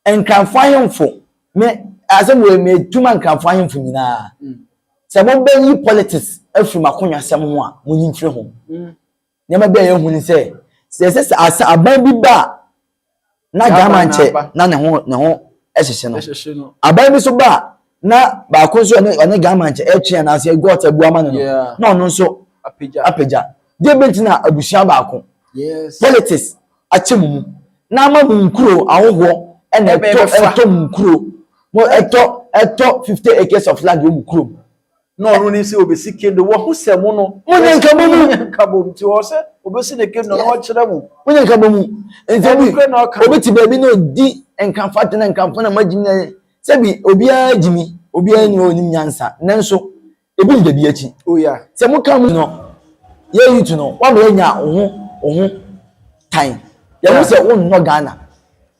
Nkranfo ahemfo, me asɛm wei metu ma Nkranfo ahemfo nyinaa. Sɛ mobɛyi politics afiri mo akonnwasɛm ho a, monyi mfiri ho. Nneɛma bi a yɛhu ne sɛ, sɛ ɛsɛ sɛ asa aban bi ba a, na Saa Ghana aban no nkyɛ aba. Na ne ho ɛhyehyɛ no. Ɛhyehyɛ no. Aban bi so ba a, na baako nso ɔne Ghana nkyɛ ɛtwe anaasɛ egu ɔtɛ bu ama no, na ɔno nso apagya. Apagya. Deɛ bi nti na abusua baako politics akyɛ mu mu na ama mu nkuro ahohoɔ ɛna Ɛbɛyɛ ɛtɔ bɛfa. Ɛtɔ mu nkuro mo ɛtɔ 50 acres of land wɔ mu kurom. Na ɔno ne sɛ obesi kingdom wɔn ho sɛ mo no. Mo nyɛ nkabɔ mu. Mo nyɛ nkabɔ mu nti wɔ sɛ obesi ne kingdom na ɔkyerɛ mo. Mo nyɛ nkabɔ mu nti obi Ɛnokorɛ na ɔka. Obi te baabi na odi nkranfo ate na nkranfo na mo agyimi na sɛbi obiara gyimi, obiara ni onim nyansa, nanso ebi ni dabi akyi. Sɛ mo ka mu no yɛ yi tu no wɔn yɛ nya wo ho tan yɛn ho sɛ wɔn nnɔ Ghana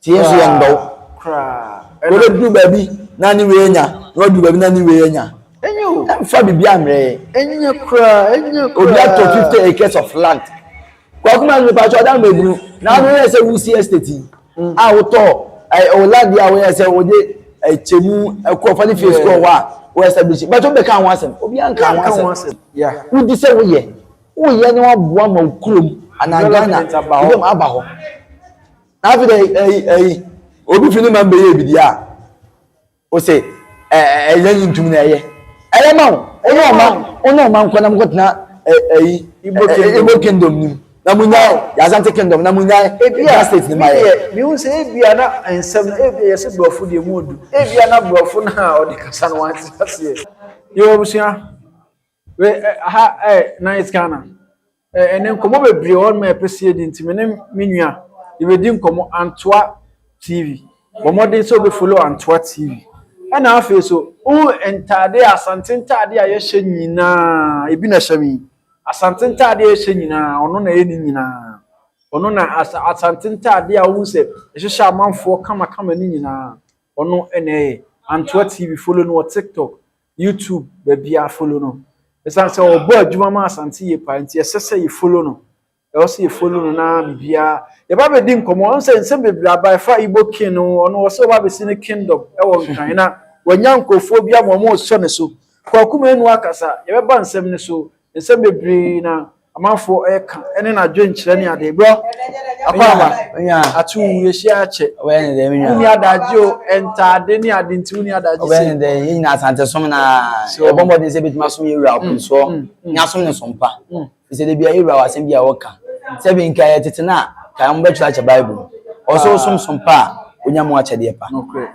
ti yɛn nso yɛn ndɔw. Koraa. Wɔbɛduru baabi na ne wei anya, na wɔduru baabi na ne wei anya. Ɛnyɛ o. Ɛmfa biribi ammerɛ yɛ. Ɛnyɛ koraa, ɛnyɛ koraa. Obi atɔ 50 acres of land. Kwakuma mi pa ɔdan mebunu na ano yɛ sɛ wusi estate yi a wotɔ ɛ o land yi a wɔyɛ sɛ wɔde ɛkyɛmu ɛkɔ fɔli face kɔ hɔ a wɔ establish, but o bɛ ka ho asɛm, obi anka ho Ka ho asɛm. Asɛm. Wodi sɛ woyɛ ne waboa ma wo kurom anaa Ghana Development aba hɔ. Development aba hɔ na afei de ɛyi obi fi ne ma mbɛyɛ ebi di a o sɛ ɛ ɛyɛ nyi ntum na ɛyɛ ma wo ɔne ɔma nkɔ na mo kɔtena ɛ ɛyi Igbo Kingdom. Igbo Kingdom nim na mo nya Asante Kingdom na mo nya Ebi Ghana a state ne ma yɛ. Medeɛ mihu sɛ ebia na nsɛm no, ebia yɛsɛ borɔfo deɛ mu odu, ebia na borɔfo no a ɔde kasa no wante aseɛ. Yɛ abusua we ɛ ha ɛ Nice Ghana ɛ ɛnɛ nkɔmɔ bebree wɔ hɔ nom a yɛpɛ sɛ yɛdi, nti me ne me nua yɛbɛdi nkɔmɔ. Antoa TV, bɔ mmɔden sɛ wobɛfollow Antoa TV. Ɛna afei so wohu ntaade a Asante ntaade a yɛhyɛ nyinaa, ebi na ɛhyɛ me yi. Asante ntaade a yɛhyɛ nyinaa, ɔno na ɛyɛ ne nyinaa. Ɔno na Asante ntaade a wohu sɛ ɛhyehyɛ amanfoɔ kamakama ne nyinaa, ɔno na ɛyɛ. Antoa TV, follow no wɔ TikTok, YouTube, baabi a follow no, ɛsiane sɛ ɔbɔ adwuma ma Asante yie paa nti ɛsɛ sɛ yɛ follow no, ɛwɔ sɛ yɛ follow no. Na biribiara yɛba bɛdi nkɔmmɔ. Ɔno sɛ nsɛm bebree aba ɛfa Igbo king no, ɔno wɔ sɛ ɔba abɛsi ne kingdom ɛwɔ Nkran na wanya nkurɔfoɔ bi ama ɔmo resɔ ne so. Kwaku Manu akasa, yɛbɛba nsɛm no so. Nsɛm bebree na amanfoɔ ɛreka ɛne n'adwenkyerɛ ne adeɛ. Brɔ akɔ aba. Nya. Ato yɛhyia akyɛ. Ɔbɛyɛ ne dɛ, mi wonni nua. Adagye o, ntaade ne ade nti wonni adagye. Ɔbɛyɛ ne sɛ dɛ, yɛn nyinaa Asante som na So- yɛbɔ mmɔden sɛ ebɛtumi asom yɛ wura ɔpemsoɔ ne asom ne som pa, fisɛ de bia yɛwura wɔ asɛm bi a wɔka sɛbi nka yɛ tete na ka wɔn bɛtwerɛ akyɛ Bible, ɔsɛ ɔsom som pa a onya mu akyɛdeɛ pa.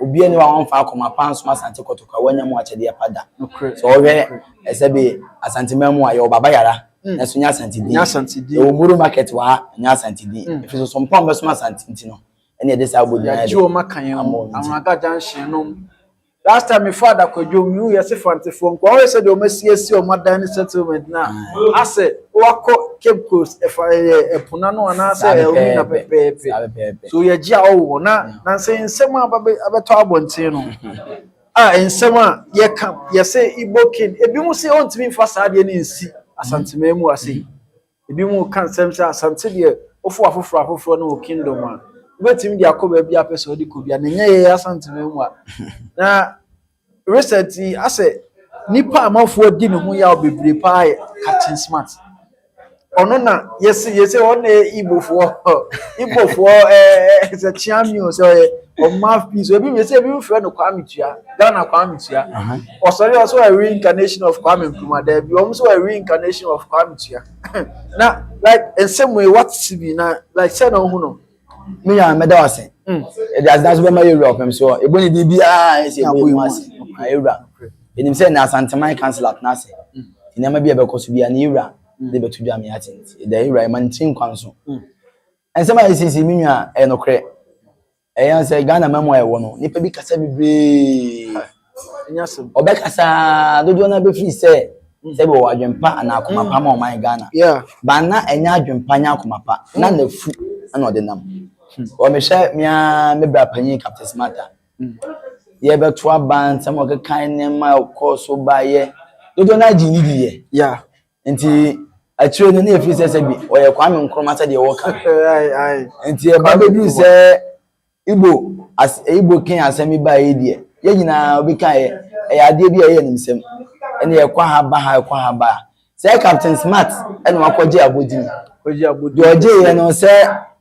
Obiara ni wa wɔmfa akɔma pa nsom Asante Kɔtɔkɔ a wɔnya mu akyɛdeɛ pa da. Sɛ ɔhwɛ ɛsɛ bi Asanteman mu a, yɛwɔ Baba Yara nanso nyɛ Asante din. Nyɛ Asante din. Yɛwɔ Moro Market wɔ ha, nyɛ Asante din. Ɛfiri so som pa a wɔbɛsom Asante nti no ɛne yɛde saa abɔ din ayɛ yɛagye dɛ wɔn aka yɛn ama ho wɔn nti. Anwonaka Junction nom, last time mefa adakwadwo mu yɛse Fantefoɔ nkɔ ɔyɛ sɛ deɛ wɔn asiesie wɔn adan ne settlement na asɛ wakɔ Cape Coast ɛfa ɛyɛ ɛpo n'ano anaasɛ Saa Elmina. pɛpɛɛpɛ. Pɛpɛɛpɛ. Saa pɛpɛɛpɛ. So yɛgye a ɔwɔ hɔ na nansɛ nsɛm a abɛtɔ abɔnten no a, nsɛm a yɛka yɛsɛ Igbo king, ebi mu sɛ ɔntumi nfa saa adeɛ no nsi Asanteman mu ase. Ebi mu ka nsɛm sɛ Asante deɛ wofo afoforɔ afoforɔ no wɔ kingdom a wobɛtumi de akɔ baabi a pɛ sɛ ɔde kɔ bia na ɛnyɛ yɛ Asanteman mu a. Na recent yi asɛ nipa amanfoɔ di ne ho yaw bebree paa yɛ Captain Smart. Ɔno na yɛsɛ ɔno na yɛ Igbofoɔ ɛɛ sɛ kyeame o, sɛ ɔyɛ ɔ mouthpiece. Ebi yɛsɛ ebi frɛ no Kwame Tua, Ghana Kwame Tua. Ɔsɔre ɔsɛ ɔyɛ reincarnation of Kwame Nkrumah. Daabi, wɔn nso ɔyɛ reincarnation of Kwame Tua. Na like nsɛm yi wate bi na like sɛ na ɔhu no. Me nua, mɛda wo ase. Yɛde aseda so bɛma yɛwura ɔpem soɔ ɛbɔ ne din biara ɛsɛ ɛbɔ yɛ mu ase na yɛwura yɛnim sɛ na Asanteman council atena ase nti nneɛma bi a ɛbɛkɔ so biara ne yɛwura de bɛto dwa me ate, nti yɛda yɛwura ɛma ne tiri nkwa so. Nsɛm a yɛsiesie, me nua, ɛyɛ nokorɛ. Ɛyɛ sɛ Ghana ma mu a ɛwɔ no, nipa bi kasa bebree. Ɛnyɛ asɛm. Ɔbɛkasa dodoɔ no bɛfiri sɛ sɛ bi wɔwɔ adwempa anaa akoma pa ma ɔman Ghana ba, na ɛnyɛ adwempa nyɛ akoma pa na nafu ɛna ɔde nam. Wɔmehwɛ mea me bra panyin Captain Smart a yɛbɛto aba, nsɛm a ɔkeka, nneɛma a ɔkɔɔ so baayɛ, dodoɔ no agye ne diiɛ. Nti akyire no ne yɛfiri sɛ bi ɔyɛ Kwame Nkrumah sɛdeɛ wɔka. Ayi ayi. Nti ɛba bɛduru sɛ Igbo As Igbo king asɛm yi baeɛ yi deɛ, yɛn nyinaa obi kaeɛ, ɛyɛ adeɛ bi a ɛyɛ animsɛm. Ɛne yɛkɔ ha ba ha, ɛkɔ ha ba ha. Sɛ Captain Smart ɛna wakɔgye abɔdin. Deɛ ɔgyeeɛ no sɛ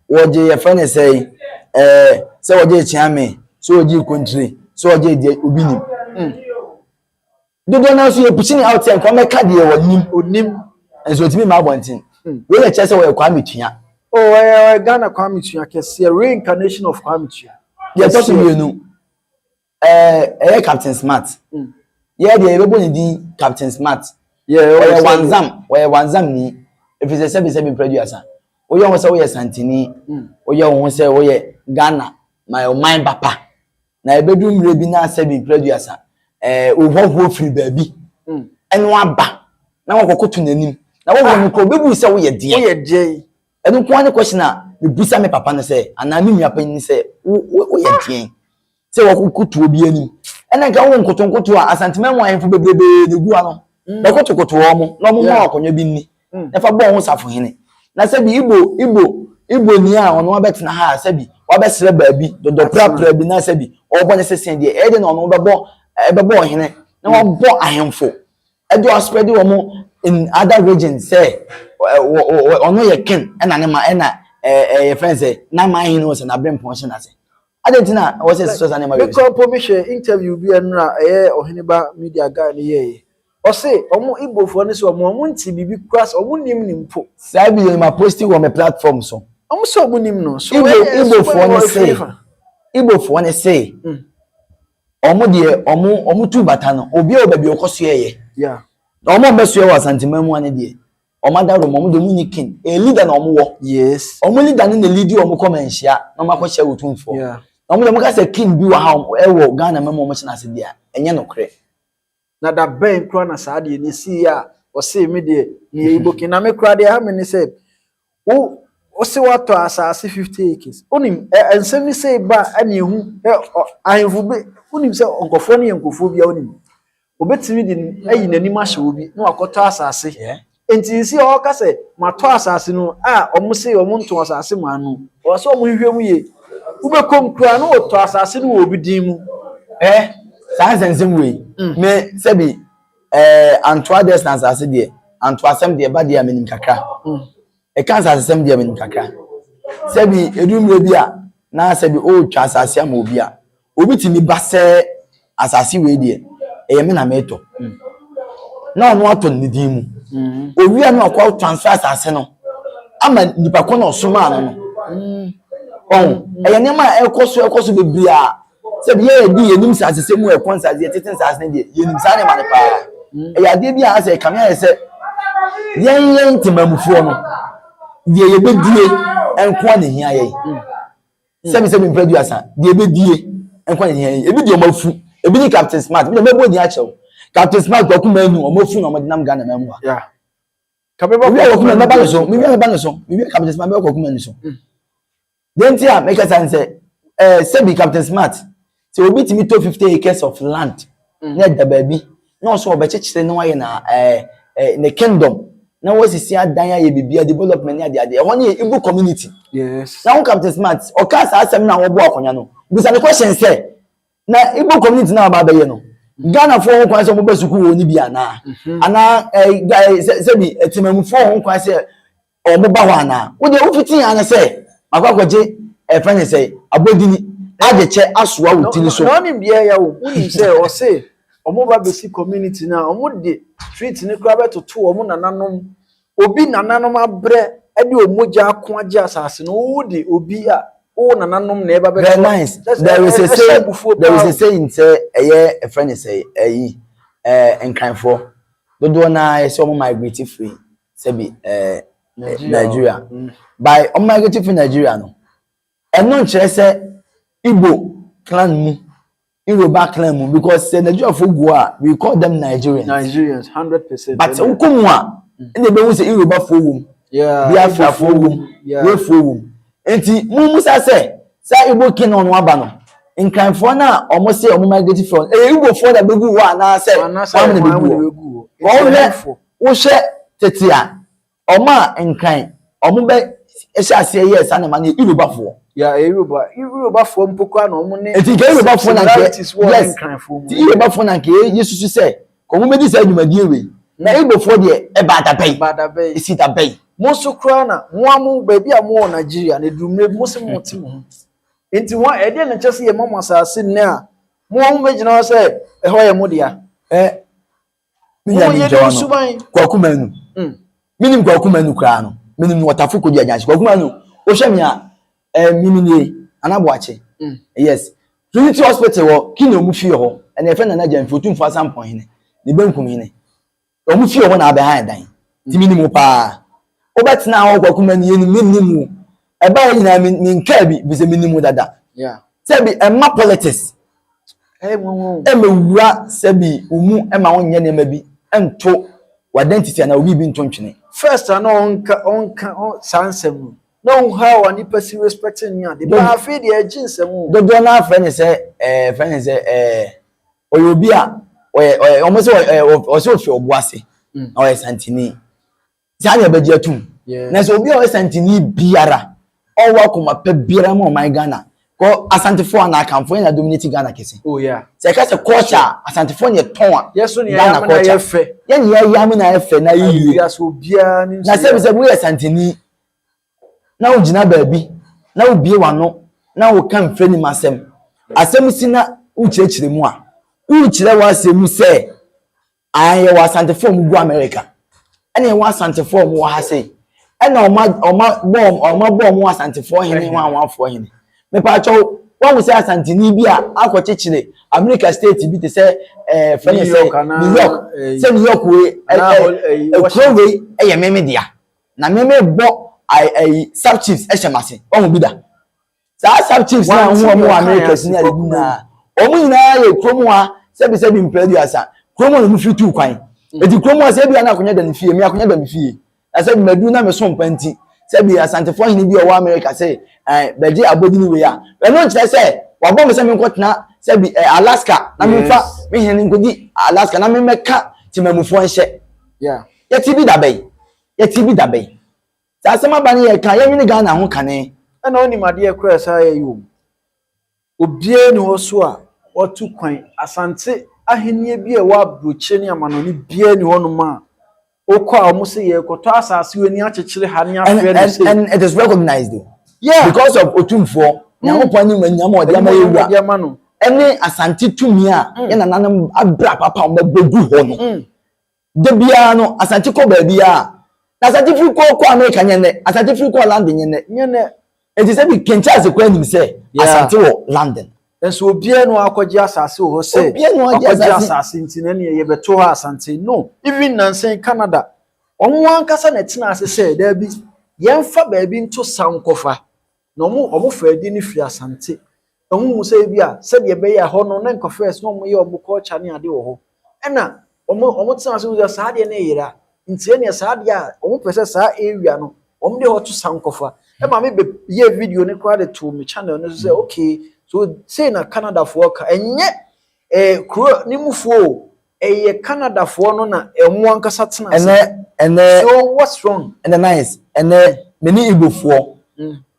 wɔgye yɛfrɛ no sɛ ɛɛ sɛ wɔgye Kyeame, sɛ wɔgye Kontire, sɛ wɔgye deɛ obi nim. Dodoɔ no ara nso yɛ pushing out sɛ nka ɔmmɛka deɛ wɔnim. Onim. Nso ɔtumi mma abɔnten. Wei na ɛkyerɛ sɛ wɔyɛ Kwame Tua. Oh, ɔyɛ ɔyɛ Ghana Kwame Tua kɛseɛ, reincarnation of Kwame Tua. Deɛ ɛtɔ so mmienu, ɛɛ ɛyɛ Captain Smart. Yɛ deɛ yɛbɛbɔ ne din Captain Smart. Ɔyɛ Wanzam, ɔyɛ Wanzam ni. Ɛfiri sɛ sɛbi sɛbi mpere aduasa. Woyɛ ho sɛ woyɛ Santini, woyɛ wo ho sɛ woyɛ Ghana, ma ɔman ba pa. Na ɛbɛdu mmerɛ bi na sɛbi mprɛ aduasa ɛɛ ohɔhoɔ firi baabi ɛno aba na wakɔkoto n'anim na wɔwɔ no kora ɔbɛbu sɛ woyɛ deɛ. Woyɛ deɛ. Ɛno nko ara ne question a mebusa me papa no sɛ anaa me nua panyin sɛ woyɛ deɛn sɛ wɔkoto obi anim ɛna nka wo nkotonkoto a Asanteman mu ahemfo bebrebee na egu ano bɛkotokoto wɔn na wɔn ma akonnwa bi nni na fa bɔ ho safohene. Na sɛbi Igbo, Igbo, Igbo ni a ɔno abɛtena ha a sɛbi wabɛsrɛ baabi, dɔdɔ prapra bi na sɛbi ɔrebɔ ne sese deɛ, ɛyɛ deɛ na ɔno bɛbɔ, ɛbɛbɔ ɔhene na wabɔ ahemfo ɛde aspread wɔn in other regions sɛ ɔno yɛ king ɛna ne ma ɛna ɛɛ yɛfrɛ sɛ n'aman hene wɔ sɛ n'abrempɔn hyɛ n'ase. Adɛn nti na ɛwɔ sɛ ɛsosɔ saa nneɛma wei so? Mekɔ mpo mehwɛ interview bi ɛnora ɛyɛ Ɔheneba media guy no yɛɛyɛ. Ɔse ɔmo Igbofoɔ no se ɔmo ɔmo nte biribi koraa sɛ ɔmo nim no mpo. Saa video no ma posti wɔ me platform so. Ɔmo se ɔmo nim no. So Igbo ɛyɛ so Igbofoɔ no ɛwɔ se efiri fa. Igbofoɔ no se ɔmo deɛ ɔmo ɔmo tu bata no obiara wɔ baabi ɔkɔ soɛɛyɛ. Yeah. Na ɔmo a ɔmo bɛsoɛ wɔ Asanteman mu ha no deɛ Wɔn adaworo mu, wɔn deɛ wɔn nni king. Ɛyɛ leader na wɔn wɔ. Yes. Wɔn leader no na lead wɔn kɔ manhyia na wɔn akɔhyia Otumfoɔ. Yeah. Na wɔn deɛ wɔn ka sɛ king bi wɔ ha ɛwɔ Ghana ma mu wɔn hyɛ n'ase deɛ a, ɛnyɛ nokorɛ. Na da bɛn koraa na saa deɛ no esii a ɔsee me deɛ meyɛ Igbo king. Na me koraa deɛ ɛha me ne sɛ wo wose woatɔ asase 50 acres. Wonim ɛ nsɛm yi sei ba a ɛna ehu ɛ ɔ ahemfo bi wonim sɛ nkurɔfoɔ no yɛ nkurɔfoɔ bi a wonim. Obetumi de ayi n'anim ahyɛ obi na wakɔtɔ asase. Nti nsi a ɔka sɛ matɔ asase no a wɔn se wɔn ntɔn asase maa no, ɔwɔ sɛ wɔn hwehwɛ mu yie. Wobɛkɔ mu koraa na wɔtɔ asase no wɔ obi din mu. Ɛ saa nsɛnsɛm wei mm. me sɛbi ɛɛ antoa deɛ na asase deɛ antoa asɛm deɛ ba deɛ a menim kakra. Mm. Ɛka asasesɛm deɛ menim kakra. Sɛbi ɛduru mmerɛ bi a na sɛbi ɔretwa asase ama obi a, obi tumi ba sɛ asase wei deɛ ɛyɛ me na meretɔ. Na ɔno atɔ ne din mu. Owie a na wakɔ transfer asase no ama nipa ko na ɔsomaa no no. Ɔho ɛyɛ nneɛma a ɛkɔ so ɛkɔ so bebree a Sɛ bi yɛ bi yɛnim nsase mu ɛkɔ nsase yɛtete nsase no deɛ yɛnim saa nneɛma no paa. Ɛyɛ adeɛ bi a asɛ ɛkame ayɛ sɛ yɛn yɛn temamufoɔ no deɛ yɛbɛdie nko a na ɛhia yɛn. Sɛbi sɛbi mpɛ duasa deɛ yɛbɛdie nko a na ɛhia yɛn. Ebi deɛ wɔn afu ebi ne Captain Smart ebi deɛ mɛbɔ din akyɛw Captain Smart Kwaku Manu wɔn afu na wɔn de nam Ghana man mu ha. Mewie Kwaku Manu mɛba ne so mewie mɛba ne so mewie Captain Smart mɛba Kwaku Manu so. Deɛ nti a meka saa ne sɛ, ɛɛ sɛbi Captain Smart, sɛ obi tumi tɔ 50 acres of land mm. na ɛda baabi na ɔsɛ ɔbɛkyekyere na wayɛ na ɛɛ ɛɛ ne kingdom na wasisi adan ayɛ biribi development ne adeade ɛhɔ no yɛ Igbo community. Yes. Na ho Captain Smart ɔka saa asɛm na wɔbɔ akonnwa no bisa ne question sɛ na Igbo community na ɔba abɛyɛ no Ghanafoɔ ho kwan sɛ wɔbɛ sukuu wɔ ne bi anaa mhm. anaa ɛɛ ɛɛ sɛbi ɛtemamufoɔ ho kwan sɛ Ɔmo ba hɔ anaa? Wo deɛ wo fiti ara ne sɛ makɔ akɔgye ɛfrɛ ne sɛ abɔdini agye kyɛ asoa wo tiri so. Na ɔnim deɛ ɛyɛ wo, wonim sɛ ɔse ɔmo ba bɛsi community no a ɔmo de street no koraa bɛtoto ɔmo nananom, obi nananom abrɛ de ɔmo mogya ako agye asase no, wo de obi a wo nananom na ɛba bɛto. Very nice. There is a saying, there is a saying sɛ ɛyɛ ɛfrɛ ne sɛ ɛyi ɛɛ Nkranfoɔ dodoɔ no ara yɛ sɛ ɔmo migrate firi sɛbi ɛɛ eh, Nigeria mm. By ɔmo migrate fi Nigeria no ɛno nkyerɛ sɛ Igbo clan mu Yoruba clan mu because sɛ Nigeria fo gu a we call them Nigerians. Nigerians 100%. But wokɔ mu a ɛna ebehu sɛ Yoruba fo wom, Biafra fo wom, Wefo wom. Nti mo musa sɛ saa Igbo king ɔno aba no Nkranfoɔ no a wɔn se wɔn migrate from ɛyɛ Igbofoɔ na begu hɔ anaasɛ wɔn na begu hɔ. Wɔn hwɛ Wohwɛ tete a, wɔn a Nkran wɔn bɛ hyɛ aseɛ yɛɛ saa nneɛma no yɛ Yorubafoɔ. Yeah, Yoruba, Yorubafoɔ mpo koraa na wɔn ne Eti nka Yorubafoɔ na nka similarities wɔ ne yes. Nkranfoɔ mu. Ti Yorubafoɔ na nka yɛsusu sɛ kɔn bɛdi saa dwumadie wei. Na Igbofoɔ deɛ, ɛba adabɛn. Badabɛyi. Esi dabɛn. Mo nso koraa na mo a mo baabi a mo wɔ Nigeria na edumire mo sɛ mo te mo ho. Nti wɔn ɛdeɛ na kyerɛ sɛ yɛ ma mo asase nnɛ a mo a mo bɛgyina hɔ sɛ ɛhɔ yɛ mo dea. Me Mo nua mi yɛ nkyɛn de hɔ no. suban. Kwaku Manu. Minim Kwaku Manu koraa no. Minim no wɔtafo kodi agyansi. Kwaku Manu, wohwɛ mi a, mimi nie, Anaboakye. Yes. Trinity Hospital wɔ Kini, ɔmo fie hɔ. Ɛna yɛfrɛ Nana Gyamfi, Otumfo Asampɔn hene. Ne benkum hene. Ɔmo fie hɔ na abɛhan dan. Ti minim wo paa. Wobɛtena hɔ, Kwaku Manu, yɛnim, menim wo. Ɛbaa yɛ nyinaa mi nkaa bi, bi sɛ minim wo dada. Sɛbi ɛma politics Ɛyɛ mo ho. Ɛmɛwura sɛbi wo ɛma wonyɛ nneɛma bi ɛnto w'identity anaa obi bi nto ntwene. First a na ɔnka saa nsɛm no na ɔnha wa nipa si respect ni ade ba, afei deɛ ɛgye nsɛm o. Dodoɔ naa frɛ ne sɛ frɛ ne sɛ ɔyɛ obi a ɔyɛ ɔmo sɛ ɔyɛ ɔsɛ ofi ɔbo ase na ɔyɛ Santini saa na ɛbɛgye atum. Na sɛ obi a ɔyɛ Santini biara ɔwɔ akoma pɛ biara ma ɔman Ghana kɔ, Asantefoɔ anaa Akanfoɔ yɛn na dominate Ghana kɛse. Sɛ ɛka sɛ culture a, Asantefoɔ ne yɛtɔn a Yɛso ne Ghana yɛyɛ amena culture yɛ fɛ. Yɛn ne yɛyɛ amena yɛ fɛ na yɛ yie. Wiase obiara ne Na sɛbi woyɛ Santini na wogyina baabi na wobie w'ano na woka mfrɛ nim asɛm asɛm si na wokyerɛkyerɛ mu a, wokyerɛ w'asɛm mu sɛ ayɛ wɔ Asantefoɔ mu gu America, ɛna ɛwɔ Asantefoɔ mu wɔ ha sei, ɛna ɔma bɔ ɔmo Asantefoɔ hene ho awanfoɔ hene. Mepaakyɛw, wɔn sɛ Asanteni bi a akɔkyekyere America state bi te sɛ fɛn New sɛ York anaa, New York, sɛ New York wei anaa ekuro Washington. Wei ɛyɛ meme dea na meme bɔ ɛyi sub chiefs ɛhyɛ m'ase. Wɔn bi da saa sub chiefs na Wɔn wɔn ti wɔ ɔka America yɛn si ne ase ade kɔkɔɔ. nyinaa, wɔn nyinaa yɛ kurom ha. Sɛbi mpɛ 30 kurom na wɔn firi tu kwan eti kurom ha. Sɛ ebi ana akonnwa da ne fie, mi akonnwa da ne fie, na sɛbi madu na me so mpa nti sɛbi Asantefoɔ hene bi a ɔwɔ America sɛ bɛgye abɔdini wei a, ɛno nkyerɛ sɛ wabɔ me sɛ menkɔtena sɛbi Alaska na memfa me hene nkɔdi Alaska na memmɛka temamufoɔ nhyɛ. Yɛte bi dabɛn, yɛte bi dabɛn. Saa asɛm aba no, yɛ ka yɛnwene Ghana ho kane. Ɛna onim adeɛ koraa saa yɛ yi o, obiara ni hɔ so a wɔtu kwan Asante ahenni bi a ɛwɔ aburokyire ne amanɔne biara ni hɔnom a wokɔ a wɔn sɛ yɛrekɔtɔ asase wɔ ani akyekyere ha ne and afrɛ no and sɛ and it is recognized though because of Otumfoɔ Nyankopɔn anim anyam a ɔde ama ɛmu yɛwura ɔde ama no ɛne Asante tumi a yɛn nananom abra papa a wɔbɛbɔ gu hɔ no. Da biara no Asante kɔ baabi a na Asante firi kɔ America nyɛ nnɛ, Asante firi kɔ London nyɛ nnɛ. Nyɛ nɛ. Eti sɛ bi King Charles kɔ anim sɛ Asante wɔ London. Nso obiara no akɔgye asase wɔ hɔ sɛ Obiara no agye akɔgye asase. Asase nti na neɛ yɛbɛto hɔ Asante no. Even nansan Canada, wɔn ankasa na ɛtena ase sɛ daabi, yɛmfa baabi nto sankɔfa na ɔmo fa adi no firi Asante. Ɛho hu sɛ ebi a sɛdeɛ ɛbɛyɛ a hɔ no na nka first na ɔmo yɛ ɔmo culture ne ade wɔ hɔ, ɛna ɔmo tena ase hu sɛ saa adeɛ no yera, nti ɛneɛ saa adeɛ a ɔmo pɛ sɛ saa area no ɔmo de hɔ to sankɔfa. Ɛma me bɛ yɛ video ne koraa de to me channel no so sɛ okay, so sei na Canadafoɔ ka. Ɛnyɛ kuro ne mufoɔ o, ɛyɛ Canadafoɔ no na ɛmo ankasa tena ase. Ɛnɛ So what's wrong? Ɛnɛ nice, ɛnɛ me ne Igbofoɔ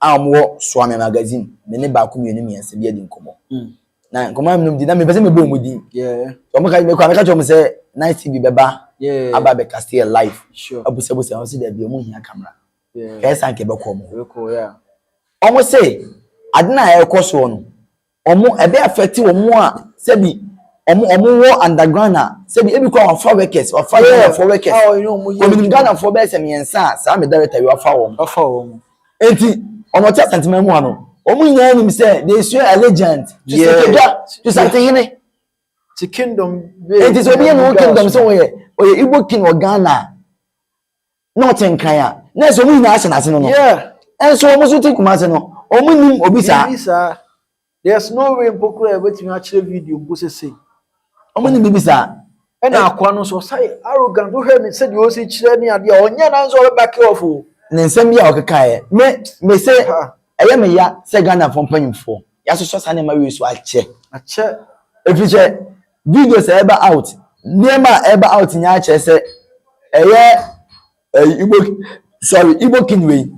a wɔwɔ Suame Magazine, me ne baako, mmienu, mmiɛnsa bi adi nkɔmmɔ na nkɔmmɔ a menom di na mepɛ sɛ mebɔ wɔn din. Wɔn ka mekɔ meka kyerɛ wɔn sɛ Nice TV bɛba aba abɛcast yɛ live abusabusa wɔn sɛ dɛbi, wɔn hia camera kɛyɛ sanka ɛbɛkɔ wɔn hɔ. Cool, yeah. Wɔn sɛ ade na ɛrekɔ soɔ no, wɔn ɛbɛ affect wɔn a sɛbi wɔn wɔ underground a sɛbi ebi kɔ wɔfa workers, wɔfa Ghanafoɔ workers. Ah, you know, ɔmo yɛ Wɔn Ghanafoɔ bɛyɛ sɛ mmiɛnsa a saa mi director yi wafa wɔn. Ɔfa wɔn. Eti ɔno ɔte Asanteman mu ha no, wɔn nyinaa nim sɛ they swear allegiance to Sekedwa, to Santehene. Ti kingdom. Eti sɛ obi yɛ ne ho kingdom sɛ ɔyɛ Igbo king wɔ Ghana a, na ɔte Nkran a, na ɛsɛ wɔn nyinaa ahyɛ n'ase no. Ɛnso wɔn nso te Kumase no, wɔn nim obi saa. Biribi saa. There's no way mpo koraa yɛbɛtumi akyerɛ video mpo sese. Wɔn nim bibi saa. Ɛna akoa no nso ɔsa arrogant, wohwɛ ne sɛdeɛ ɔsi kyerɛ ne adeɛ a ɔnyɛ nan nso ɔbɛ back off o. Ne nsɛm bi a ɔkekaeɛ, me sɛ ɛyɛ me ya sɛ Ghanafoɔ mpanyinfoɔ yɛasosɔ saa nneɛma wei so akyɛ. Akyɛ. Ɛfiri sɛ videos a ɛba out, nneɛma a ɛba out nyinaa kyerɛ sɛ ɛyɛ Igbo, sorry, Igbo king wei.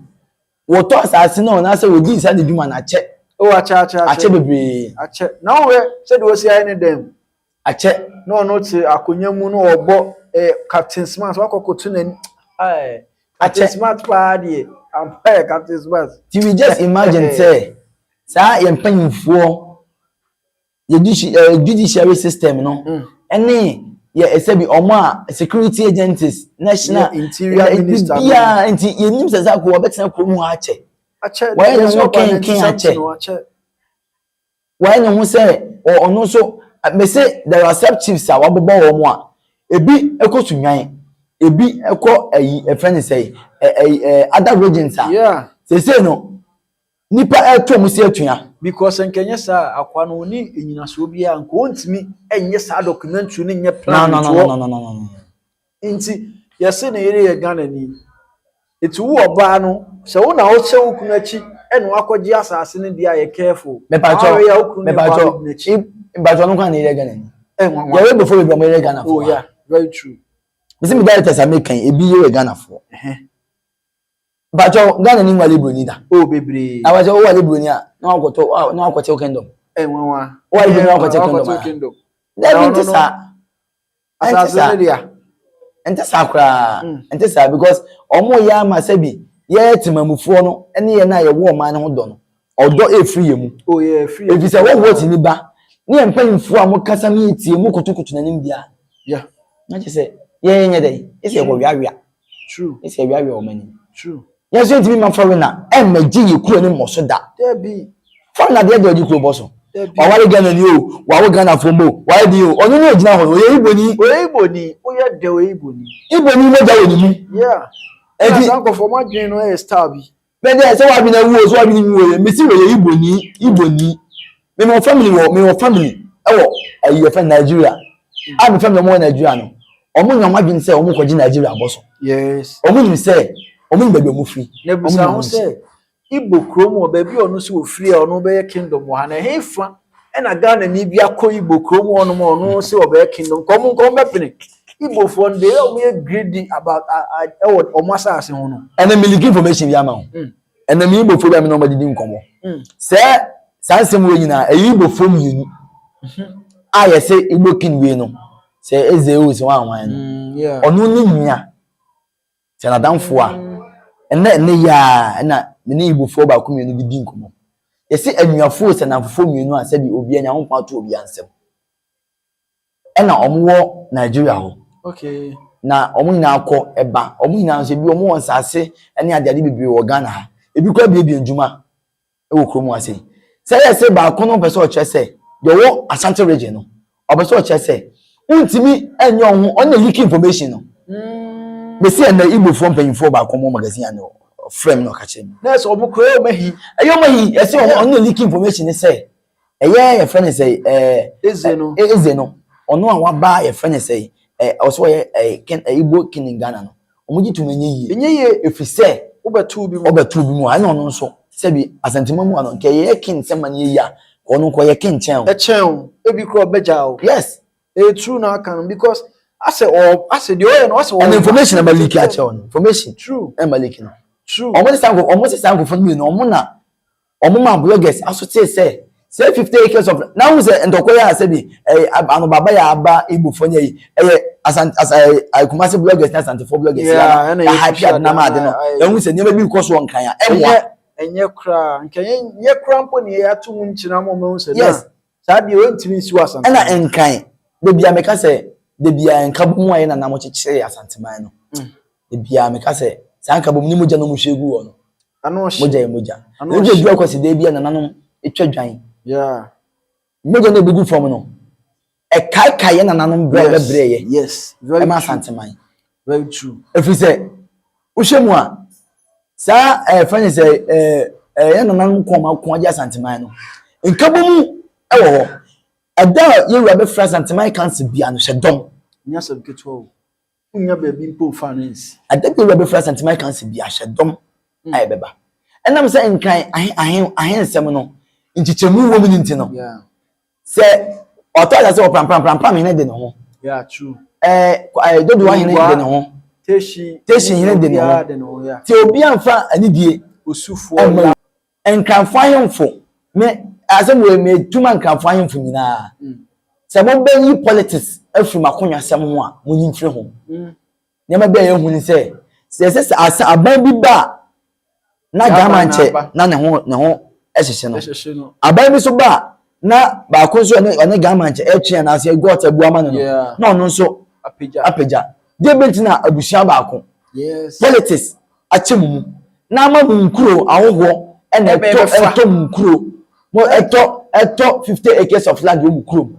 Wɔtɔ asase no anaasɛ wɔdi saa de dwuma no akyɛ. Oh, akyɛ akyɛ akyɛ. Akyɛ bebree. Akyɛ. Na wohwɛ sɛdeɛ wɔsi ayɛ ne dɛm. Akyɛ. Na ɔno te akonnwa mu na ɔbɔ eh, Captain Smart wakɔkoto n'ani. Aye. Captain Smart paa deɛ. Ampa yɛ Captain Smart. Ti we just imagine sɛ saa yɛn mpanyinfoɔ yɛ judiciary system no ɛne yɛ ɛsɛ bi ɔmo a security agencies national interior minister biara nti yɛnim sɛ saa ko wɔbɛtena kurom hɔ akyɛ wɔyɛ ne ho kenken akyɛ wɔyɛ ne ho sɛ ɔno nso mese there are sub chiefs a wɔabobɔ wɔn a ebi ɛkɔ Sunwan, ebi ɛkɔ ɛyi ɛfrɛ ne sɛ ɛyi ɛ other regions a sese no nipa ɛto ɔmo si atua. Because nkɛnyɛ saa akwa no oni enyinasoɔ biara nka ontumi ɛnyɛ saa documentary ne nyɛ plan. No, no, no, no, no, no, no. Nti yɛse ne yere yɛ Ghana ni, eti wo ɔbaa no sɛ wo na wohyɛ wo kunu akyi ɛna wakɔgye asase no deɛ a, yɛ careful. Mepatwɔ, mepatwɔ, mepatwɔ, no kwan na yɛrɛ Ghana ni yɛrɛ bɛfo bebree ɔmo yɛrɛ Ghana fo. Oh yeah, very true. Bisi mi directors a mi kan ebi yɛrɛ Ghana fo. Mpatwɔ, Ghana ni nwale broni da. O bebree. Abakyɛ wo wale broni a na wakɔtɔ na wakɔkyɛ kingdom. Nwanwa. Wo wale broni na wakɔkyɛ kingdom a. Dabi, nti saa. Asase no dea. Nti saa koraa, nti saa, because ɔmo yɛ ama sɛbi yɛ temamufoɔ no ne yɛn a yɛwɔ ɔman no ho dɔ no, ɔdɔ efiri yɛn mu. O yɛ efiri. Efi sɛ wɔwɔ ti ni ba ne yɛn mpanyinfoɔ a mo kasa mi tie mo kotokoto n'anim bia. Na kyerɛ sɛ yɛn nyɛ dɛ esi yɛ kɔ wiawia. Esi yɛ wiawia wɔn anim. Yɛn nso ntumi ma foreigner ɛmmɛgye yɛ kuro ne mmɔ so da. Dabi. Foreigner deɛ ɔgye kuro bɔ so. Waware Ghana ni o, wawo Ghana fo mo, wayɛ di o, ɔno ne ogyina hɔ no, ɔyɛ Igbo ni. Oyɛ Igbo ni, oyɛ dɛ oyɛ Igbo ni. Igbo ni mogya wɔ ne mu. Eti saa nkɔfo ɔmo adwene no yɛ style bi. Bɛdɛ sɛ wadwene awu o, sɛ wadwene nwu o, yɛ mesi wɔyɛ Igbo ni, Igbo ni. Mewɔ family ɛwɔ ɛyi yɛfɛ Nigeria. A mi family ɔmo wɔ Nigeria no, ɔmo nya ɔmo adwene sɛ ɔmo kɔgye Nigeria bɔ so. Ɔmo nim sɛ ɔmo nim baabi ɔmo firi. Na ebusa ho sɛ Igbo kurom wɔ baabi a ɔno nso wɔ firi a ɔno bɛyɛ kingdom wɔ ha, na ɛhe fa ɛna Ghana ni bi akɔ Igbo kurom hɔ nom a ɔno sɛ ɔbɛyɛ kingdom nkɔm nkɔm bɛpene Igbofoɔ no deɛ, ɔmo yɛ greedy about ɛwɔ ɔmo asase ho no. Ɛna mi leak information bi ama wo. Ɛna mi Igbofoɔ bi a mi na ɔmo didi nkɔmɔ. Sɛ saa nsɛm wei nyinaa ɛyɛ Igbofoɔ mmienu a yɛsɛ Igbo king wei no sɛ eze o sɛ wɔn ahwan no, ɔno ne nua sɛ n'adamfo a ɛnɛ yi a ɛna me ne Igbofoɔ baako mmienu bi di nkɔmɔ, yɛsɛ anuafoɔ sɛ namfofoɔ mmienu a sɛbi obi anya ho kwan ato obi ansɛm ɛna wɔn wɔ Nigeria hɔ. Na wɔn nyinaa kɔ ɛba, wɔn nyinaa nso ebi wɔn wɔ nsaase ɛne adeade bebree wɔ Ghana ha, ebi kura biebie ndwuma ɛwɔ kurom ha sei. Sɛ yɛ sɛ baako no pɛ sɛ ɔkyerɛ sɛ deɛ ɔwɔ Asante Region no, ɔpɛ sɛ ɔkyerɛ sɛ ntumi ɛnyɛ ɔho, ɔno na leak information no. Bɛsi ɛnɛ Igbofoɔ mpanyinfoɔ baako mo magazine ano ɔfrɛ mi na ɔka kyerɛ mi. Na ɛsɛ ɔmo kura ɔmo ahi. Ɛyɛ ɔmo ahi, ɛsɛ ɔmo ɔno na leak information sɛ ɛyɛ yɛfrɛ ne sɛ Eze no. Eze no, ɔno a waba yɛfrɛ ne sɛ ɔsɛ ɔyɛ ken Igbo king in Ghana no, ɔmo gye tum, enye yie. Enye yie. Efi sɛ wobɛtu bi mu. Ɔbɛtu bi mu a ɛna ɔno nso sɛbi Asantema mu ano nkɛ yɛyɛ king sɛ ma ne yɛ yie a, ɔno nkɔ yɛ king kyɛn o. Ɛkyɛn o, ebi kura ɔbɛgya o. Ɛyɛ true na aka no because asɛ ɔ asɛ deɛ ɔyɛ no asɛ ɔ. Ɛna information ɛma leak akyɛw no, information ɛma leak no. Ɔmo de saa nkɔfo no mmienu, ɔmo na ɔmo ma bloggers aso tee sɛ 50 acres of na ahun sɛ ntɔkwa yɛ asɛ bi ɛyɛ anobaba yɛ aba Igbofoɔ ne yɛ ɛyɛ Asante asa ɛyɛ Kumasi bloggers ne Asantefoɔ bloggers yɛ ɛna yɛ yɛ hype push ade nam ade no ade na, ɛhun sɛ nneɛma bi kɔ so wɔ Nkran a ɛmoa. Ɛnyɛ koraa nka nyɛ koraa mpo ne yɛ ato mu nkyina ma ɔmo ehu sɛ Yes. na saa deɛ wɔntumi nsi wɔ Asante. Ɛna Nkran beebi a meka sɛ beebi a nkabom a yɛ nanam kyekyere Asanteman no, beebi a meka sɛ saa nkabom ne mogya no mo hwɛ gu hɔ no, ano ɔhye. Mogya yɛ mogya. Ano mogya ɔhye. Du akɔsi de bi a nananom atwa dwan, mogya no ebegu fam no ɛkaekae yɛ nananom brɛ bɛbrɛ yɛ Yes, very ɛma true. Asanteman. Very true. Ɛfiri sɛ wohwɛ mu a saa ɛfɛ ne sɛ ɛɛ ɛyɛ nananom kɔn mu ako agye Asanteman no, nkabom ɛwɔ hɔ. Ɛda a yɛwura bɛfra Asanteman council bia no, hyɛ dɔm. Nyɛ asɛm ketewa o, wonya baabi mpo nfa no nsi. Ɛda bi yɛwura bɛfra Asanteman council bia, hyɛ dɔm a yɛbɛba. Ɛnam sɛ Nkran ahe ahe ahensɛm no nkyekyɛmu wɔ mu ne nti no, sɛ ɔtɔ asa sɛ ɔpramprampram hene de ne ho, yeah true ɛɛ ɛɛ Dodowa hene de ne ho, Teshi. Teshi hene de ne ho. Obiara de ne ho, yeah. Tí obi anfa anidie. Osufoɔ Ɛmma la. Nkranfoɔ ahemfo, me asɛm wei metu ma Nkranfoɔ ahemfo nyinaa. Sɛ mobɛyi politics afiri mo akonnwasɛm ho a, monyi mfiri ho. Nneɛma bi a yɛhu ne sɛ, sɛ ɛsɛ sɛ asa aban bi ba a, na Saa Ghana aban no nkyɛ aba. na ne ho hyehye no. Ɛhyehye no. Aban bi nso ba a, na baako nso ɔne Ghana nkyɛ ɛtwe anaasɛ egu ɔta bu ama no, na ɔno nso Apagya. Apagya. Deɛ bɛ nti na abusua baako politics akyɛ mu mu na ama mu nkuro ahohoɔ ɛna Ɛbɛn ɛtɔ bɛfa. Ɛtɔ mu nkuro mo ɛtɔ 50 acres of land wɔ mu kurom.